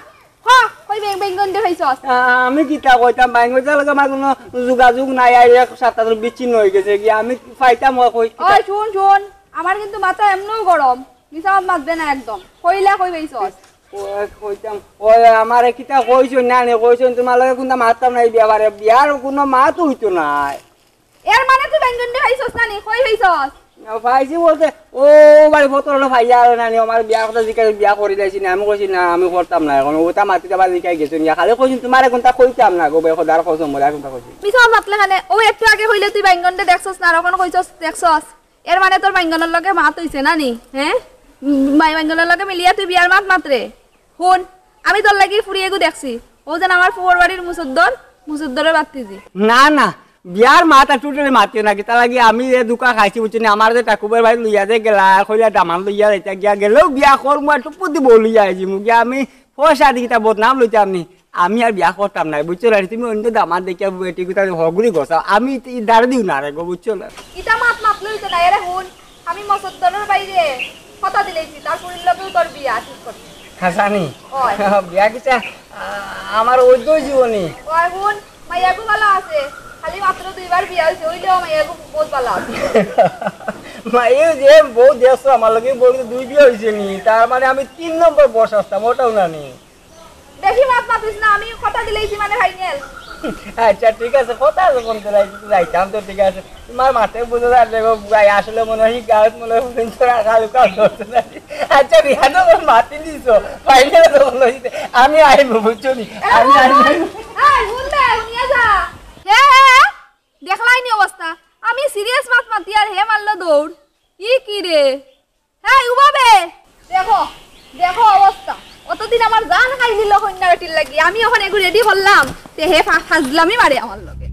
হ, কই বেং-, বেঙ্গন দেখাইছস? আ-, আমি কিতা কইতাম, বাইঙ্গন যেতার লগে আমার কুনু যোগাযোগ নাই, আর এক সাতটা তো বিচ্ছিন্ন অই গেছে, কি আমি পাইতাম, ও কই কিতা? ওই, হুন, হুন, আমার কিন্তু মাথা এমনেও গরম, মিছা মাত মাতবে না একদম। কইলা কই পাইছস? ও, কইতাম, ওই আমারে কিতা কইছইন না নি, কইছইন তুমার লগে কুনতা মাততাম না ই ব্যাপারে, বিয়ার কুনু মাত অইতো নায়। এর মানে তুই বেঙ্গন দেখাইছস না নি, কই পাইছস? পাইছি বলতে, ও বাড়ি ফতর হলো ভাইয়া আরো নানি, আমার বিয়া কথা জিকাই, বিয়া করি লাইছি না, আমি কইছি না, আমি করতাম না, অখন ওটা মাতিতে আবার জিকাই গেছো নিয়া, খালি কইছি তুমারে কুনতা কইতাম না গো, বে খোদার কসম, ওরা কুনতা কইছি। মিছা মাত মাতলে কেনে, ও একটু আগে কইলে তুই বাইঙ্গনরে দেখছস না, আর অখন কইছস দেখছস, এর মানে তোর বাইঙ্গনর লগে মাত অইছে না নি, হ্যাঁ? উম, মাই বাইঙ্গনর লগে মিলিয়া তুই বিয়ার মাত মাতরে। হুন, আমি তোর লাগি ফুড়ি এগু দেখছি। ও যেন আমার ফুয়ার বাড়ির মুসদ্দর, মুসদ্দরের বাত্তিজি। না, না, বিয়ার মাত আর totally মাতিও না, কিতা লাগি আমি যে দুকা খাইছি, বুঝছো নি? আমার যে টাকুবের ভাই লইয়া যে গেলা, কইলা দামান লইয়া যাইতা গিয়া, গেলেও বিয়া করমু আর টুপুদি বউ লইয়া আইছি। মুগে আমি পয়সা দি কিতা বদনাম লইতাম নি? আমি আর বিয়া করতাম না, বুঝছো না? তুমি অন্য দামান দেখিয়া বেটি কিতা হগুরি গছাও, আমি তো ই দাঁড় দিও না রে গো, বুঝছো না? ইতা মাত মাত লইতে না, এরে হুন। আমি মসদ্দরের বাইরে কথা দিলাইছি, তার ফুড়ির লগেও তোর বিয়া ঠিক করছি। হাসানি? অয়। বিয়া কিতা, আ, আমার ওই দুই জীবনী। অয় হুন, মাইয়াগু বালা আছে, খালি মাত্র দুইবার বিয়া অইছে, অইলেও মাইয়াগু বউত বালা আছে। মাইয়া যে বউ দেখছো, আমার লগে বউ কিন্তু দুই বিয়া অইছে নি, তার মানে আমি তিন নম্বর বস আসতাম, ওটাও না নি। বেশি মাত মাতিস না, আমি কথা দিলাইছি মানে ফাইনাল। আচ্ছা, ঠিক আছে, কথা যখন দিলাইছি, যাইতাম তো, ঠিক আছে। তুমার মাতে বুঝা যায় দেখো, ভাই, আসলে মনে হয় গাঁত মনে হয় ফুলতরা কালু কাল করতে না। আচ্ছা, বিয়া তো ওর মাতি দিছো, ফাইনাল তো বলো, আমি আইবো, বুঝছো নি? আমি আইবো। এই, হুন বে, হুনিয়া যা। হে, হে, হে, দেখলাই নি অবস্থা? আমি সিরিয়াস মাত মাতি আর হে মারলো দৌড়। ই কি রে? এই, উবাবে! দেখো, দেখো অবস্থা। অতদিন আমার জান খাইছিল কইন্যা বেটির লাগি। আমি অখন এগু রেডি করলাম, তে হে ফা-, ফাজলামি মারে আমার লগে।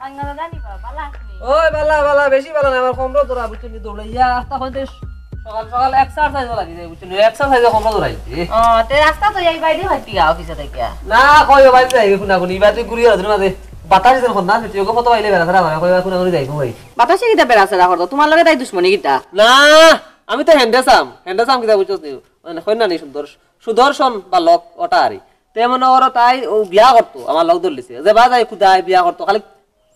আঙ্গা দাদা নি বাবা, বালা আছনি? ওই বালা, বালা, বেশি বালা না, আমার কোমরো ধরা, বুঝছো নি, দৌড়াইয়া আস্তা কইতে সকাল সকাল এক্সারসাইজ লাগি যায়, বুঝছো নি, এক্সারসাইজে কোমরো ধরাইছে। ও, তে রাস্তা তো এই বাইরে হইতি গা অফিসে থেকে। না, কই ও বাইরে যাইবে, কুনা কুনি, বাইরে ঘুরিয়া রাতের মাঝে বাতাস দিন কর না, সেটি ওকে কত বাইলে বেড়া ধরা করে, কই কুনা কুনি যাইবো ভাই। বাতাসে কিতা বেড়া ছেড়া করতো? তুমার লগে তাই দুশমনি কিতা? না, আমি তো হ্যান্ডসাম, হ্যান্ডসাম কিতা বুঝছস নি? মানে, কই না নি সুন্দর, সুদর্শন বা লক ওটা আরি। তে মনে করো তাই ও বিয়া করতো, আমার লগ ধরলিছে। যে বা যাই খুদায় বিয়া করতো, খালি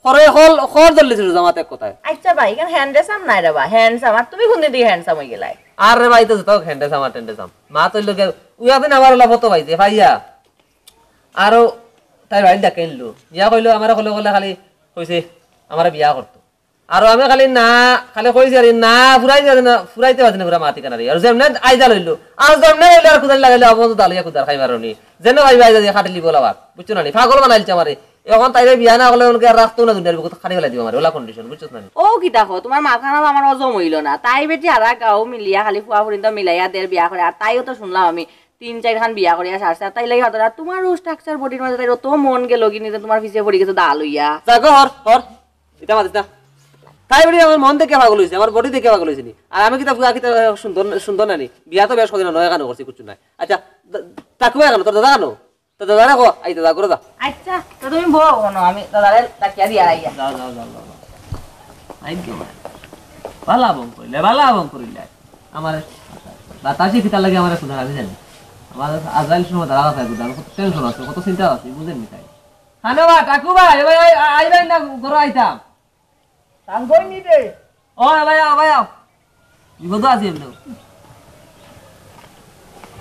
খরে খল, খর ধরলিছে রোজা মাতে এক কথায়। আচ্ছা ভাই, এখানে হ্যান্ডসাম নাই রে বা, হ্যান্ডসাম। আর তুমি কোন দিন থেকে হ্যান্ডসাম হয়ে গেলাই? আর রে ভাই, তো যত হ্যান্ডসাম আর ট্যান্ডসাম। মা তো লোকে, ওই একদিন আমার ওলা ফটো পাইছে, পাইয়া। আরো তাই ভাই ডাকে আনলো। ইয়া কইলো, আমার কলে কলে খালি কইছে, আমার বিয়া করতো। আর আমি খালি না, খালি কইছি আর না, ফুরাই যাবে না, ফুরাইতে পারছি না, পুরা মাটি কানারি। আর যেমনে আইজা লইলো, আর যেমনে লইলো, আর কুদাল লাগাইলো, আবহাওয়া তো দালিয়া কুদার খাই মারনি। যেন ভাই ভাই যদি খাটলি বলা বাদ, বুঝছো না নি? পাগল বানাইলছে আমারে। এখন তাইরে বিয়া না করলে ওনকে আর রাখতো না, দুনিয়ার বুকে খালি ফেলাই দিব আমারে, ওলা কন্ডিশন, বুঝছো না নি? ও কিতা কও, তুমার মাথাখান আমার হজম অইলো না। তাই বেটি হারা গাঁও মিলিয়া খালি ফুয়া ফুরিন্ত মিলাইয়া দের বিয়া করে, আর তাইও তো শুনলাম আমি তিন চাইর খান বিয়া করিয়া সারছে, আর তাই লাগি হতো না। তুমার ও স্ট্রাকচার বডির মাঝে তাইর অত মন গেল কি নিজে তুমার পিছে পড়ি গেছে দা লইয়া। যা গো, হর, হর। ইতা মাতিস না। তাই বেটি আমার মন দেখে পাগল হইছে, আমার বডি দেখে পাগল হইছে নি। আর আমি কিতা ফুয়া কিতা সুন্দর, সুন্দর না নি? বিয়া তো বেশ কদিন নয় কানো করছি, কিচ্ছু নাই। আচ্ছা, দা-, তাকুয়া কানো, তোর দাদা কানো? তোর দাদারে কো, আই দাদা করে দা। আচ্ছা, তো তুমি বও কোনো, আমি দাদারে ডাকিয়া দিয়া আইয়া। যাও, যাও, যাও, যাও, যাও। আই গো মা। বালা বং করিলে, বালা বং করিলে। আমার বাতাসে কিতা লাগে আমার খুদা আমি জানি। আমার আজরাইল সময় দাঁড়া আছে, খুদা, আমার কত টেনশন আছে, কত চিন্তা আছে, বুঝেন নি তাই? খানো বা, টাকু বা, এ ভাই, আই, আই ভাই না, ঘরে আইতাম। তান বই নিবে। ও, এ ভাই, আও, ভাই, আও। বিপদ আছি এমনি।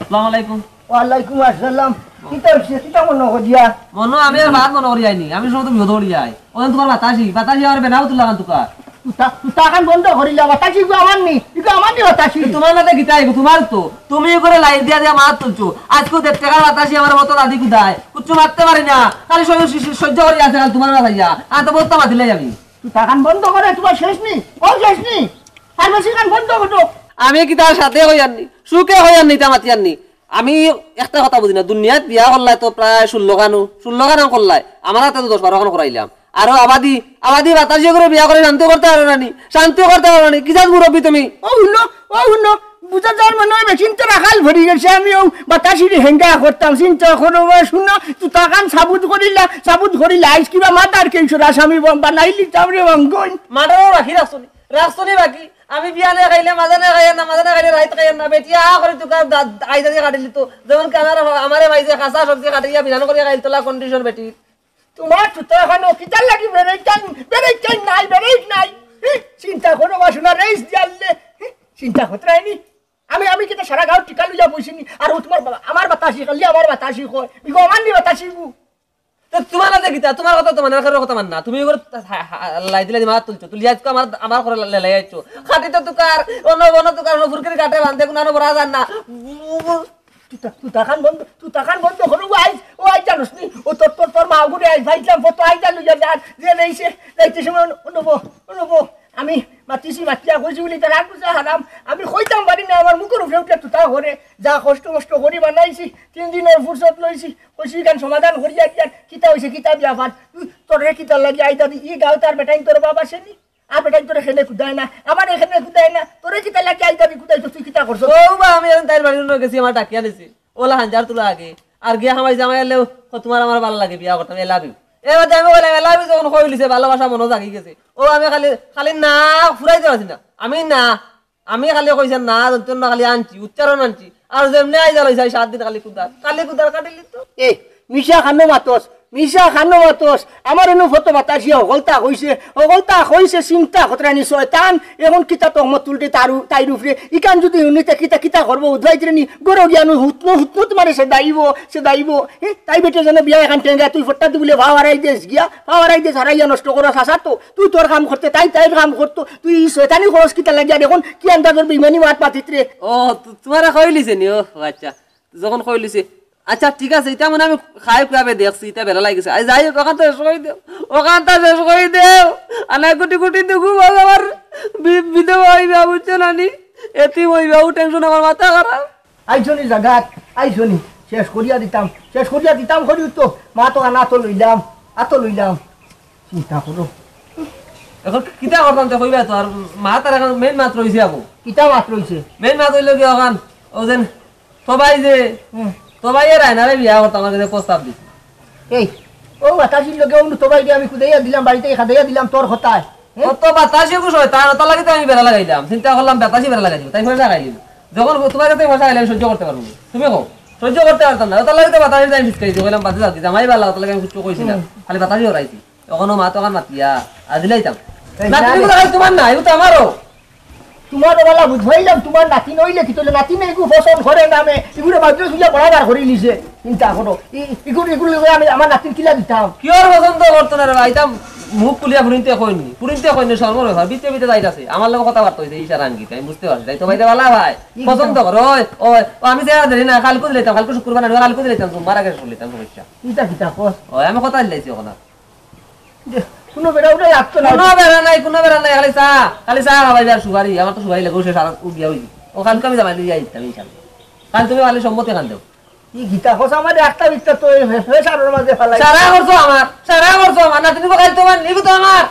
আসসালামু আলাইকুম। ওয়ালাইকুম আসসালাম। কিতা হইছে? কিতা মনে করিয়া? মনো, আমি আর বাদ মনে করি আইনি। আমি সব তো বিপদ করি আই। ওখান তোমার বাতাসি, বাতাসি আমার বেনাও তুলা খান তুকা। তুতা, তুতা খান বন্ধ করিলা, বাতাসি গো আমার নি। আমার নি বাতাসি। তোমার মাঝে গীতা আইব, তোমার তো। তুমি করে লাইন দিয়া দিয়া মাত তুলছো। আজকে দেড় টাকার বাতাসি আমার মতো দাদি কুদায়। কিচ্ছু মারতে পারি না। খালি সহ্য, সহ্য, সহ্য করি আছে খালি তোমার মাথায়। আর তো বলতে মাতিলাই আমি। তুই তাকান বন্ধ করে, তোমার শেষ নি। ও শেষ নি। ফার্মেসি খান বন্ধ করো। আমি কি তার সাথে হইয়ার নি? সুখে হইয়ার নি, তা মাতিয়ার নি। আমি একটা কথা বুঝি না, দুনিয়াত বিয়া করলাই তো প্রায় ষোলো খানো, ষোলো খান করলাই, আমার হাতে তো দশ বারো খান করাইলাম। আরো আবাদি, আবাদি বাতাসি করে বিয়া করে শান্তি করতে পারো না নি, শান্তি করতে পারো না নি, কি জাত মুরব্বী তুমি? ও হুনো, ও হুনো, বুঝা যার মনে হয় বেশি তো রাখাল ভরি গেছে, আমি ও বাতাসির হেঙ্গা করতাম, চিন্তা করো, ও শুনো, তুই তাকান সাবুত করিলা, সাবুত করিলা, আইস কিবা মাতার কেউ সরাস আমি বানাইলি তামরে বঙ্গন। মাটারও রাখি রাখছো নি, রাখছো নি বাকি। আমি বিয়ানে খাইলে মাঝে না খাইয়ার না, মাঝে না খাইলে রাইত খাইয়ার না, বেটি আ করে তুকার আইদাদি কাটিলি তো। যেমন কি আমার, আমারে ভাই যে কাঁচা সবজি কাটিয়া বিরান করিয়া খাইল তোলা কন্ডিশন বেটি। তোমার তো তো এখন কিতার লাগি বেরেক টাইম, বেরেক টাইম নাই, বেরেক নাই। হি, চিন্তা করো বা শোনা রেস দিয়ালে। হি, চিন্তা করতে রাইনি। আমি, আমি কিতা সারা গাঁও টিকা লইয়া বইছিনি। আর ও তোমার বাবা, আমার বাতাসি, খালি আমার বাতাসি কয়। ইগো আমার নি বাতাসি গু। তো তোমার আছে কিতা? তোমার কথা তো মানে, কারোর কথা মান না। তুমি ওগুলো লাই দিলে দিমাগ তুলছো। তুলি আজকে আমার, আমার করে লে-, লেলাই আইছো। খাটি তো তুকার, অন্য বন তুকার, অন্য ফুরকির কাটে বান্ধে, কোনো আনো বড়া যান না। তুতা, তুতা খান বন্ধ, তুতা খান বন্ধ করো, ও আইজ, ও আইজ জানোস নি? ও তোর, তোর, তোর মা ওগুলো আইজ, ভাই ইসলাম, কত আইজ জানো, যা, যা, যে নেই সে, যাইতে সময় অন্য, অন্য বো, অন্য বো। আমি মাতিছি, মাতিয়া কইছি বলি, তার আগ বুঝা হারাম। আমি কইতাম পারি না, আমার মুখের উপরে উঠে তুতা করে, যা কষ্ট মষ্ট করি বানাইছি, তিন দিনের ফুরসত লইছি, কইছি, গান সমাধান করিয়া দিয়ার, কিতা হইছে, কিতা ব্যাপার? তুই, তোরে কিতা লাগি আইতা দি, ই গাঁও তার বেটাইন তোর বাবা সেনি? আর বেটাইন তোরে খেলে কুদায় না, আমার এখানে কুদায় না, তোরে কিতা লাগি আইতা দি কুদাই তো তুই কিতা করছো? ও বা আমি এখন তাইর বাড়ি নিয়ে গেছি, আমার ডাকিয়া নিছি। ওলা হাঞ্জার তুলা আগে। আর গিয়া হামাই জামাই আনলেও, "ও, তোমার আমার ভালো লাগে, বিয়া করতাম, I love you।" এবার আমি বললাম, "I love you" যখন কইলিছে, ভালোবাসা মনে জাগি গেছে। ও আমি খালি, খালি না ফুরাইতে পারছি না। আমি না, আমি খালি কইছি না, যন্ত্রণা খালি আনছি, উচ্চারণ আনছি। আর যেমনে আইজা লইছে, এই সাত দিন খালি কুদার, খালি কুদার কাটিলি তো। এ, মিশা খানো মাতস, মিশা খানো মাতস। আমার এনু ফটো বাতাসি হকলতা কইছে, হকলতা কইছে, চিন্তা খতরানি শয়তান। এখন কিতা তহমত তুলতে তার উ-, তাইর উপরে। ইকান যদি উনিতে কিতা, কিতা করবো, উদ্ভাই দিলে নি, গরো গিয়ানো হুতনো, হুতনো তোমারে সে দাইব, সে দাইব। এ, তাই বেটে যেন বিয়া এখন টেঙ্গা, তুই ফট্টা তুই বলে ভাও হারাই দেস গিয়া, ভাও হারাই দেস, হারাইয়া নষ্ট করো, চাচা তো। তুই তোর কাম করতে, তাই তাইর কাম করতো। তুই ই শয়তানি খরচ কিতা লাগিয়া দেখুন, কি আন্দাজর বেইমানি মাত মাতিত রে। ও, তু-, তোমারে কইলিছে নি? ও, আচ্ছা, যখন কইলিছে, আচ্ছা, ঠিক আছে, ইটা মানে আমি খাই খুয়াবে দেখছি, ইটা বেলা লাগিছে। আই যাই হোক, ওখান তো শেষ করি দেও, ওখান তো শেষ করি দেও। আনা কুটি কুটি দেখু বাবা, আমার বি-, বিধবা হইবা, বুঝছো না নি? এতিম হইবা, ও টেনশন আমার মাথা খারাপ। আইসনি জাগাত, আইসনি, শেষ করিয়া দিতাম, শেষ করিয়া দিতাম করি তো, মা তো আনা তো লইলাম, আতো লইলাম। চিন্তা করো। এখন কিতা করতাম তে কইবা তো, আর মা তার এখন মেইন মাত রইছে আবু। কিতা মাত রইছে? মেইন মাত হইলো কি এখন, ও যেন তবাই যে, হুম। তবাই এর আয়নারে বিয়া করতাম, আমার কাছে প্রস্তাব দিছে। এই, ও বাতাসির লগে অনু তবাই দিয়ে আমি কুদাইয়া দিলাম, বাড়িতে খাদাইয়া দিলাম তোর কথায়। হ্যাঁ? কত বাতাসি গো শয়তান, ওটার লাগি তো আমি বেড়া লাগাইলাম। চিন্তা করলাম বাতাসি বেড়া লাগাই দিব, তাই করে লাগাই দিব। যখন তোমার কাছে পয়সা আইলে আমি সহ্য করতে পারবো না। তুমি কও, সহ্য করতে পারতাম না, ওটার লাগি তো বাতাসি আমি ফিসকাই দিছি, কইলাম বাদে যাও, জামাই বালা, ওটার লাগি আমি কিচ্ছু কইছি না। হুম। খালি বাতাসি ওরাইছি। এখনো মা তো আমার মাতিয়া, আজিলাই তাম। এই না, নাতিন না। কোথায় তোমার না, এগুলো তো আমারও। তোমার ওরা বুঝবাইলাম, তোমার নাতিন হইলে কি তোলে নাতিন এগু পছন্দ করে না মে, এগুলো মাদ্রাস হইয়া বরাবর করি নিছে। চিন্তা করো, ই-, এগুলো, এগুলো লইয়া আমি আমার নাতিন কিলা দিতাম? কি ওর পছন্দ করতো না রে ভাই, তাম মুখ খুলিয়া ফুরিনতে কইনি, ফুরিনতে কইনি, শরম রে ভাই, বিতে বিতে যাইতাছে। আমার লগে কথাবার্তা হইছে, ইশারা আঙ্গিতে, আমি বুঝতে পারছি। তাই তো ভাই, ভালা ভাই, ই পছন্দ কিতা? করো, ওই, ওই, ও আমি যে আর দেরি না, কালকে দিলাইতাম, কালকে শুক্রবার না, কালকে দিলাইতাম, জুম্মার আগে দিলাইতাম, সমস্যা। ইটা কিতা কস? ওই, আমি কথা দিলাইছি ওখানে। যে, কোনো বেড়া উঠে লাগতো না। কোনো বেড়া নাই, কোনো বেড়া নাই, খালি চা, খালি চা খাবাইবে আর সুপারি। আমার তো সুপারি লাগে, ও শেষ আর ও বিয়া হইছে। ও কালকে আমি জামাই লইয়া আইতাম, ইনশাআল্লাহ। কাল তুমি খালি সম্মতি খান দেও। ই গীতা কথা আমার একটা মিথ্যা তো এই ফে-, ফেসারর মাঝে ফালাই। সারা করছো আমার, সারা করছো আমার, না তুমি কাল তোমার, নিব তো আমার।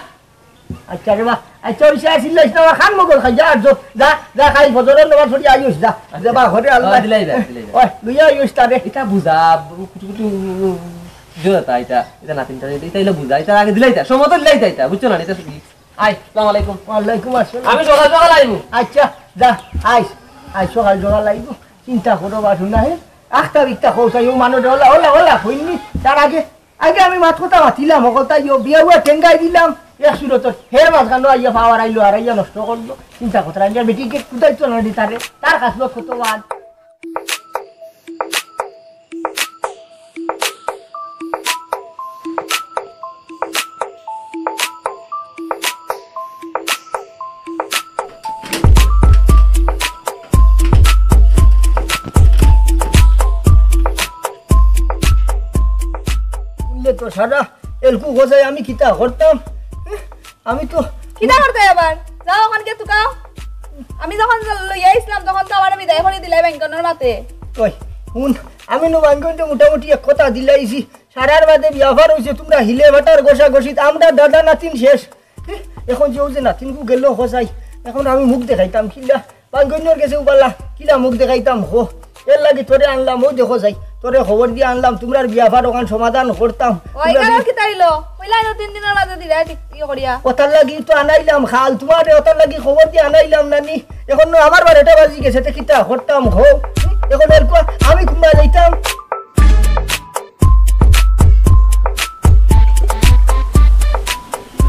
আচ্ছা রে বা, আচ্ছা, ওই সে আসিল না, আমার খান মগর খাই, যা, আর যো, যা, যা, খাই ফজরের নামাজ পড়ি আইস, যা। আচ্ছা। যা বা, ঘরে আল্লাহ। হ্যাঁ, দিলাই যা, দিলাই যা। ওই, লইয়া আইস তারে। এটা বুঝা, কুটু কুটু, জোরে তা, এটা, এটা নাতিন, এটা, এটা হইলো বুঝা, এটা আগে দিলাই তা, সময় তো দিলাই তা, এটা, বুঝছো না? এটা আই, আসসালামু আলাইকুম। ওয়ালাইকুম আসসালাম। আমি সকাল সকাল আইমু। আচ্ছা, যা, আইস, আইস সকাল সকাল আইমু। চিন্তা করো বাসু না, হে? আখতা বিকতা খোঁজ আইও, মানুষ ওলা, ওলা, ওলা, হইনি। তার আগে, আগে আমি মাত কথা মাতিলাম, হকল তাই ও বিয়া উয়া টেঙ্গাই দিলাম। এক সুরত হের মাঝখানো আইয়া পাওয়ার আইলো, আর আইয়া নষ্ট করলো। চিন্তা কথা, আইয়া বেটি কে কুদাইতো না রে তারে, তার কাছে কত বাদ। এ তো সারা এলকু গোছাই আমি কিতা করতাম? আমি তো কিতা করতে আবার? যাও অখান গিয়া তুকাও। আমি যখন লইয়া আইছলাম তখন তো আমারে বিদায় করি দিলাই বাইঙ্গনর মাতে। ওই, হুন, আমি নু বাইঙ্গনরে মোটামুটি এক কথা দিলাইছি। সারার বাদে বিয়া পার অইছে, তুমরা হিলে বাটার ঘষা ঘষিত, আমরার দাদা নাতিন শেষ। হে, এখন যে অউ যে নাতিনগু গেল গোছাই, এখন আমি মুখ দেখাইতাম কিলা? বাইঙ্গনর গেছে উবালা, কিলা মুখ দেখাইতাম হো? এর লাগি তোরে আনলাম, অউ দেখো যাই, তোরে খবর দিয়া আনলাম, তুমরার বিয়া পার অখান সমাধান করতাম। ওই তুমরা কারণ বি- কিতা অইলো? কইলা আইলো তিন দিনর মাঝে দিরা ঠিক ইয়ে করিয়া। অতার লাগি তো আনাইলাম খাল, তুমারে অতার লাগি খবর দিয়া আনাইলাম নানি। এখন নু আমার বারোটা বাজি গেছে, তে কিতা করতাম হো? এখন আর কুয়া, আমি কুম্বা যাইতাম।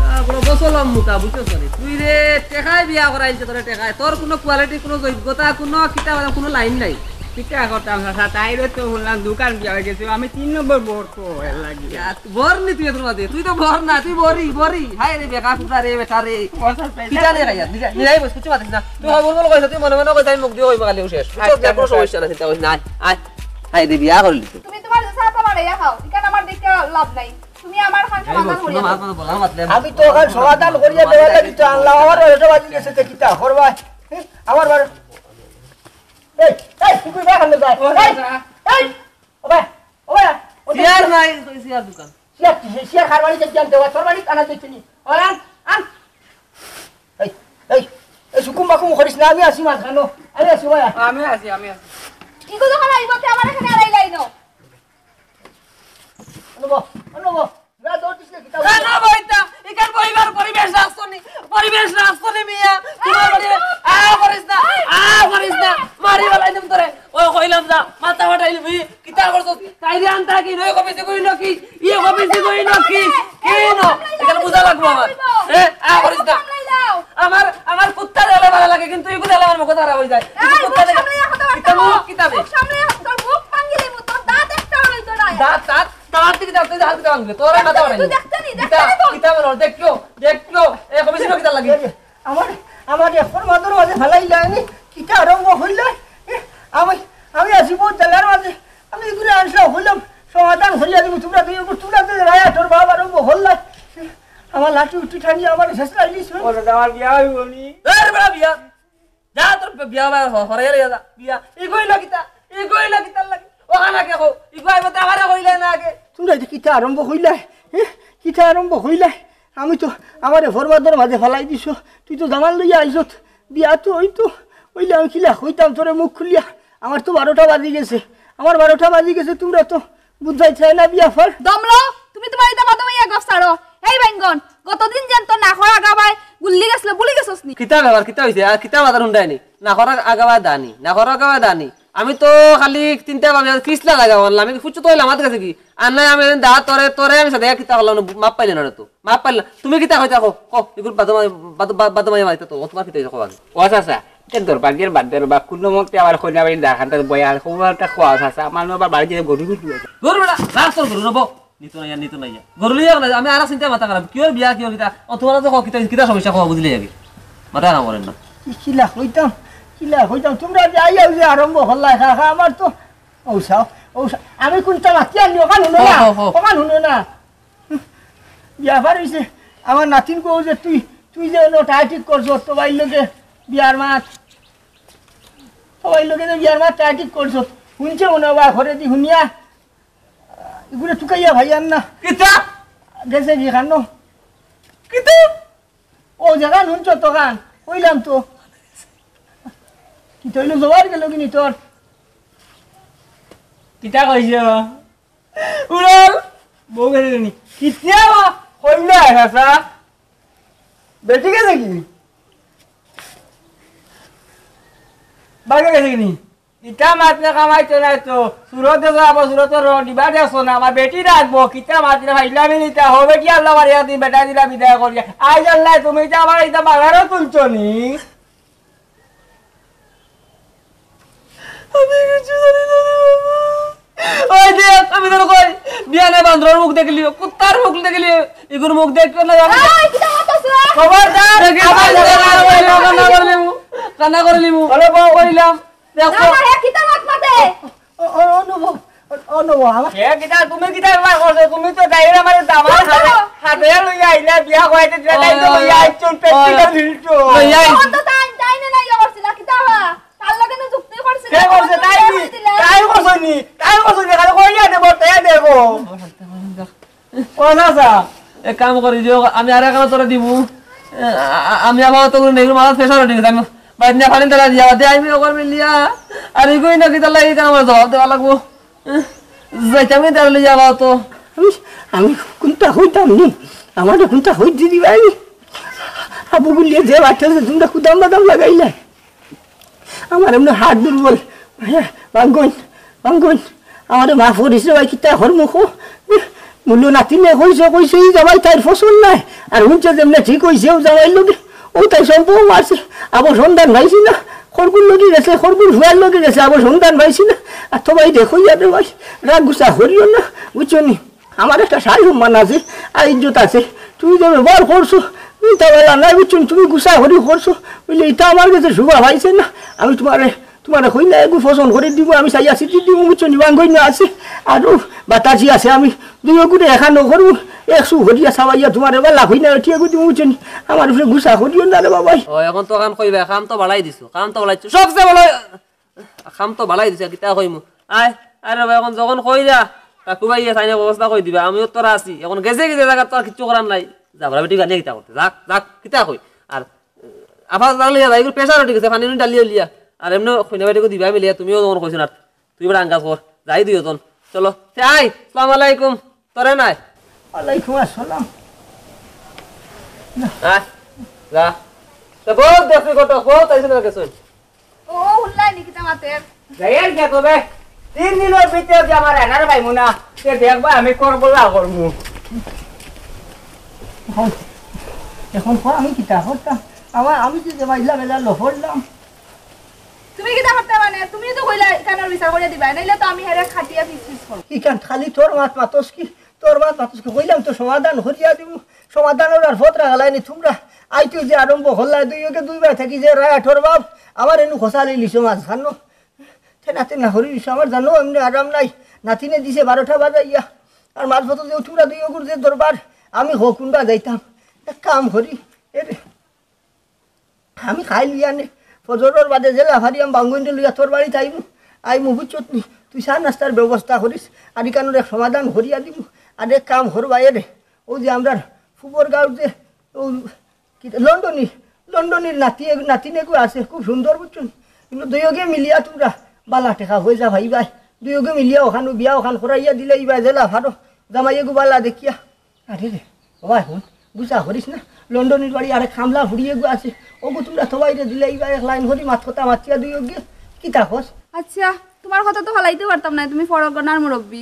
আহ, বড় বসলাম মুখা, বুঝছস নি? তুই রে, টেকায় বিয়া করাইছে তোরে, টেকায়। তোর কুনু quality, কুনু যোগ্যতা, কুনু কিতা বালা, কুনু line নাই। কিতা করতাম চাচা, তাইরে তো হুনলাম দুইখান বিয়া অই গেছে, আমি তিন নম্বর বর তো, এর লাগি। ইয়া, বর নি তুই তোর মাঝে, তুই তো বর না, তুই বরি, বরি। হায় রে বেকা কুত্তা রে, বেটা রে। ও চাচা, কিতা রে গাইয়া, দিগা, নিরাই বস, কিচ্ছু মাতিস না। তুই খবর বল কইছ, তুই মনে মনে কইছ, আমি মুখ দিয়া কইবা খালি শেষ। বুঝছস? আচ্ছা, কোনো আচ্ছা। সমস্যা না, চিন্তা করিস না। আয়, আয়। হায় রে, বিয়া করলি তো। তুমি তোমার যে সাথে বাড়াইয়া খাও, এখানে আমার দেখতে লাভ নাই। তুমি আমার খান এই সমাধান বস, করিয়া কোনো দাও। মাত, মাত, বলার মাত নাই। আমি তো অখান সমাধান করিয়া দেওয়ার লাগি তো আনলাম। আমার বারোটা বাজি গেছে, তে কিতা করবা? হে? আমার বারো-, এই, এই, তুই কই বাগানে যায়? ও এই, চাচা। এই, ও ভাই, ও ভাই, ও চেয়ার নাই, চেয়ার দোকান। চেয়ার, চেয়ার কার বাড়ি যাইতে আনতে হয়? তোর বাড়ি আনা যাইতে নি? ও আন, আন। এই, এই, এই, হুকুম বাকুম করিস না, আমি আছি মাঝখানো। আমি আছি ভাই। আমি আছি, আমি আছি। ইগু যখন আইব, তে আমার এখানে আর আইলাই না। অনুভব, অনুভব, না দৌড় দিস না, কিতা না, না, বইতা, এখান বইবার পরিবেশ রাখছো নি, পরিবেশ রাখছো নি মিয়া, তোমার বাড়ি, আ করিস না, আ করিস না, মারি বালাই দিম তোরে, ও কইলাম যা, মাথা ফাটাইলি বুঝি, কিতা করছস? তাইরে আনতা কি, নয় কবি সিগুই নকি, ইয়ে কবি সিগুই নকি, কি ন? এখানে বুঝা লাগবো আমার। এ, আ করিস না। আমার, আমার কুত্তা দেখলে ভালা লাগে, কিন্তু ইগু দেখলে আমার মুখ খারাপ অই যায়। কিন্তু এই, কুত্তা মুখ দেখলে, সামলাইয়া কথা কিতা বার্তা মুখ, কও। কিতা বে? মুখ সামলাইয়া, তোর মুখ ভাঙ্গি দিমু, তোর দাঁত একটা রইতো না। দাঁত, দাঁত, দাঁত দিকে দাঁত, তুই দাঁত দিকে ভাঙবে। তোর এই মাথা তুই বাড়াইনি। দেখতে নি, কিতা, দেখতে নি তো। কিতা বলো, দেখিও, দেখিও। এ, কবি সিগুই কিতা লাগে? আমার, আমার এখন মাথার মাঝে ফালাইলা, আমি কিতা আরম্ভ হইলে? এ, আমি, আমি আছি বহুত জ্বালার মাঝে। আমি এগুলো আনছিলাম, হইলাম, সমাধান হইয়া দিব। তোমরা দুই, তোমরা দুই রায়া, তোর বাবা আরম্ভ হল্লা। আমার লাঠি উঠি ঠানি আমার শেষ লাগলি শুন। ওরে, আমার বিয়া হইব নি? এ, রে, বিয়া। যা, তোর বিয়া বা হ-, হরে গেলে যা, বিয়া। ইগোই না কিতা? ইগোই না কিতার লাগি? ও খানা কে কো? ইগো আইব তে আমারে কইলে না আগে। তোমরা যে কিতা আরম্ভ হইলা? হে? কিতা আরম্ভ হইলা? আমি তো আমারে ফরমাদর মাঝে ফালাই দিছো। তুই তো দামান লইয়া আইছত। বিয়া তো ওই তো, ওইলে আমি কিলা কইতাম তোরে মুখ খুলিয়া। আমার তো বারোটা বাজি গেছে। আমার বারোটা বাজি গেছে, তোমরা তো বুঝাই চায় না বিয়া ফর। দমলো, তুমি তোমার ইতা বাদে মাইয়া গফ ছাড়ো। এই বাইঙ্গন, গতদিন যেন তোর নাকর আগাবায় গুল্লি গেছিল, ভুলি গেছস নি? কিতা ব্যাপার, কিতা হইছে? আর কিতা বাজার হুন্ডায় নি? নাকর আগাবায় দানি, নাকর আগাবায় দানি। আমি তো খালি চিন্তা ভাবি আর কিসলা লাগা বললাম, আমি ফুচু তো হইলাম, আমার কাছে কি? আর নাই আমি দা তোরে, তোরে আমি সাথে কিতা করলাম, মাপ পাইলে না রে তো। মাপ পাইলে না। তুমি কিতা কইতা কো? কো, এগুলো বাদে মাই-, বাদে, বাদে, বাদে মাইয়া মাইতা তো, ও তোমার কিতা হইছে কো আগে? ও চাচা, ইতা দরবার দিয়ার বাদ দে রে বা, কুনো মতে আবার কইনা বাড়ি দেখান তার বয়া, খবর একটা খোয়া চাচা, আমার নু আবার বাড়ি গিয়া গরু বিক্রি হইছে। গরু বেটা, রাস্তার গরু না, বউ। নিত না ইয়া, নিত না ইয়া। গরু লইয়া গেলে আমি আর চিন্তা মাথা খারাপ। কিওর বিয়া, কিওর কিতা? ও তোমার তো কিতা, কিতা সমস্যা কও বুঝলে আগে। মাথা কাম করেন না। কি কিলা কইতাম, কিলা কইতাম, তোমরা যে আইয়া যে আরম্ভ করলা, খা, খা, আমার তো ঔসা, ঔসা, আমি কোনটা মাতি আনলি, ওখান হুনো না, হো, হো, হো। ওখান হুনো না। বিয়া পার হইছে, আমার নাতিন কও যে তুই, তুই যে এনো টাই ঠিক করছ, তো ভাইর লগে বিয়ার মাত, তো ভাইর লগে যে বিয়ার মাত টাই ঠিক করছ, শুনছে মনে হয়, ঘরে দি শুনিয়া, এগুলো তুকাইয়া ভাই আর না। কিতা? গেছে কি খানো? কিতা? ও জায়গা নুন চট্টগ্রাম, কইলাম তো। কি তৈল জোয়ার গেল কি নি তোর? কিতা কইছ? উড়াল, বউ গেছে নি? কিতা বা? কইলা, চাচা? বেটি গেছে কি? বাগে গেছে কি নি? ইটা মাতলে কামাইতো নাই তো। সুরতে যাবো, সুরতে রং দিবা দেখছো না। আমার বেটি রাখবো। কিতা মাতলে ফাইলামি নিতা হবে কি আল্লাহ বাড়ি একদিন বেটা দিলা বিদায় করিয়া। আই জানলাই তুমি ইটা আমার ইটা বাগারও তুলছো নি? আমি কিচ্ছু জানি না রে বাবা। ওই দেখ, আমি তোর কই, বিয়ানে বান্দরর মুখ দেখলিও, কুত্তার মুখ দেখলিও, ইগুর মুখ দেখিও না, আমি এই, কিতা মাতছ? খবরদার, দেখি, আমার খবরদার, জায়গা খবরদার, কান্না করলিমু, কান্না করলিমু। আরে বাবা। কইলাম, দেখো। না, না, হে কিতা মাত মাতে? ও, ও, অনুভব, ও, নো, আমার এ কিতা, তুমি কিতা ব্যাপার করছো? তুমি তো ডাইরেক্ট আমার দামার হাতে, হাতে লইয়া আইলা, বিয়া করাইতে দিলা, তাই তো লইয়া আইছো, পেট পিঠা ভিড়ছো। লইয়া আইছো। তখন তো তাই, তাই না, না, ইয়ে করছিলা, কিতা বা? তার লগে না যুক্তি করছিলা, কে করছে? তখন তাই বিয়া নি? করে দিলা। তাই করছে নি? তাই করছে নি? খালি কইয়া দেবো, তাই দেবো। ও চাচা, এক কাম করি যে, আমি আর এক কাম তোরা দিমু। এ, আ-, আ-, আমি আবার তো নেই, মাথাত প্রেশার উঠে গেছে। আমি বাইরে নিয়ে পানি তারা দিয়া, দে, আমি ওখানে মিলিয়া। আর এগুই না কিতা লাগে, আমার জবাব দেওয়া লাগবো। এ, যাইতাম নি তাহলে যাবা তো। আমি, আমি কোনটা হইতাম নি? আমার কোনটা হইতে দিবাই? আবু গুলিয়ে যে বাচ্চা আছে, তোমরা কুদাম বাদাম লাগাইলে। আমার এমনি হাত দুর্বল। হ্যাঁ, ভাঙ্গন, ভাঙ্গন। আমারে মাফ করিস রে ভাই, কিতা হর মুখ। মূল্য নাতিনে কইছে, কইছে, এই জামাই তাইর পছন্দ নাই। আর হুনছে যেমনে ঠিক হইছে, ও জামাইর লগে, ও তাই সম্পর্ক আছে। আবার সন্ধান পাইছি না, খরগুর লগে গেছে, খরগুর হুয়ার লগে গেছে, আবার সন্ধান পাইছি না। আর তো ভাই দেখো ইয়া রে ভাই, রাগ গুসা করিও না, বুঝছো নি? আমার একটা সাই সম্মান আছে, আর ইজ্জত আছে। তুমি যে ব্যবহার করছো, তুমি তা বলা নাই, বুঝছো নি? তুমি গুসা করি করছো, বুঝলে, এটা আমার কাছে শোভা পাইছে না। আমি তোমারে, তোমারে কই না, এগু পছন্দ করে দিব, আমি চাইয়া চিঠি দিব, বুঝছো নি? বাঙ্গই না আছে, আরো বাতাসি আছে, আমি দুই গুণে একা নকরবো, একশো ঘটিয়া সাবাইয়া তোমারে বা লাভ হই না, ঠিক দিব, বুঝছো নি? আমার উপরে গুসা করিও না রে বাবাই। ও, এখন তো কাম কইবা, কাম তো বাড়াই দিছো, কাম তো বাড়াইছো, সবচেয়ে ভালো কাম তো বালাই দিছে, কিতা কইমু? আয়, আরে ভাই, এখন যখন কইরা, কাকু ভাই, এ সাইনে ব্যবস্থা কই দিবা, আমিও তোরা আছি। এখন গেছে গেছে জায়গা তো আর কিচ্ছু করার নাই। যাবরা বেটি গানিয়া কিতা করতে? যাক, যাক, কিতা কই? আর আবার জানলে যাবা, এগুলো প্রেশার উঠে গেছে, পানি উনি ডালিয়ে লিয়া। আর এমনি কইনা বেটিকে দিবা মিলিয়া, তুমিও যখন কইছো না, তুই এবার আঙ্গাজ কর, যাই দুইজন। চলো, তে আয়, আসসালামু আলাইকুম, তোরে নাই। ওয়ালাইকুম আসসালাম। আয়, যা। তো বহুত দেখছি কত, বহুত আইছে না গেছে। ও, হুনলাই নি কিতা মাতের? যাইয়ার গিয়া কবে? তিন দিনর ভিতরে যদি আমার এনার পাইমু না, তে দেখবা আমি করবো না করমু। এখন, এখন কো আমি কিতা করতাম? আমার, আমি যে যে মাইলা বেলা লফরলাম। তুমি কিতা করতে মানে? তুমি তো কইলা ইখানর বিচার করিয়া দিবা, নাইলে তো আমি হেরে খাটিয়া ফিস ফিস করবো। ইখান খালি তোর মাত মাতস কি? তোর মাত মাতস কি? কইলাম তো সমাধান করিয়া দিমু। সমাধান ওর আর ফত রাখালাই নি তোমরা। আইতে যে আরম্ভ করলাই, দুই ওকে দুই ভাই থাকি যে রায় আঠর বাপ, আমার এনু খোসা লইলিছো মাঝখানো। তে নাতে না হরি দিছো, আমার জানো এমনি আরাম নাই। নাতিনে দিছে বারোটা বাজাইয়া। আর মাঝ পথে যে তোমরা দুই ওগুর যে দরবার, আমি হো কোনবা যাইতাম। এক কাম করি, এ রে। আমি খাই লইয়া নে, ফজরর বাদে যে লাফারি আমি বাঙ্গুইন্ডে লইয়া তোর বাড়িত আইমু, আইমু বুঝছত নি? তুই চা নাস্তার ব্যবস্থা করিস, আর ইখানোর এক সমাধান করিয়া দিমু। আর এক কাম করবা এ রে, ও যে আমরার ফুবর গাঁওর যে, ও কি লন্ডনী, লন্ডনীর নাতি, নাতিন এগু আছে, খুব সুন্দর বুঝছো নি? কিন্তু দুইওগে মিলিয়া তোমরা বালা টেকা হয়ে যা ভাই ভাই, দুইওগে মিলিয়া ওখানো বিয়া ওখান করাইয়া দিলে ইবা যে লাফারো, জামাই এগু বালা দেখিয়া। আরে রে, ও ভাই, হুন, গুসা করিস না। লন্ডনীর বাড়ি আরেক কামলা ফুড়ি এগু আছে। ওগু তোমরা সবাইরে দিলে ইবা এক লাইন করি মাত কথা মাতিয়া দুইওগে। কিতা কস? আচ্ছা, তোমার কথা তো ফালাইতে পারতাম না, তুমি ফরগনার মুরব্বি।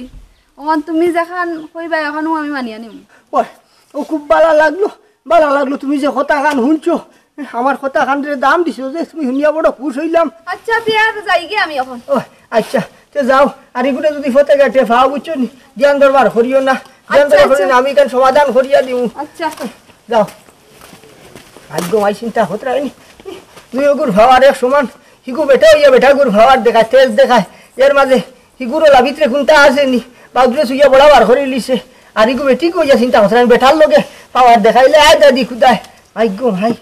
ওখান তুমি যেখান কইবা, ওখানও আমি মানিয়া নিমু। ওই, ও খুব বালা লাগলো, বালা লাগলো তুমি যে কথাখান হুনছো। আমার কথাখানরে দাম দিছো যে তুমি হুনিয়া বড় খুশ অইলাম। আচ্ছা, তে আর যাইগি আমি এখন। ও, আচ্ছা, তে যাও। আর এগুলো যদি ফতে ঘাটে পাও বুঝছো নি, জ্ঞান দরবার করিও না, জ্ঞান আচ্ছা, দরবার করিও আচ্ছা। না, আমি ইখান সমাধান করিয়া দিমু। আচ্ছা। যাও। আজ গো মাই চিন্তা হত রায়নি। দুইওগুর ভাওয়ার এক সমান। হিগু বেটা অইয়া বেটাগুর ভাওয়ার দেখায়, তেজ দেখায়। এর মাঝে হিগুরও লাভিত্রে কুন্তা আছে নি। বাউদ্রে সুইয়া বড়া বার করিলিছে। আর হিগু বেটি কইয়া চিন্তা হত রায়নি। বেটার লগে পাওয়ার দেখাইলে আয় দাদি খুদায়। I go my.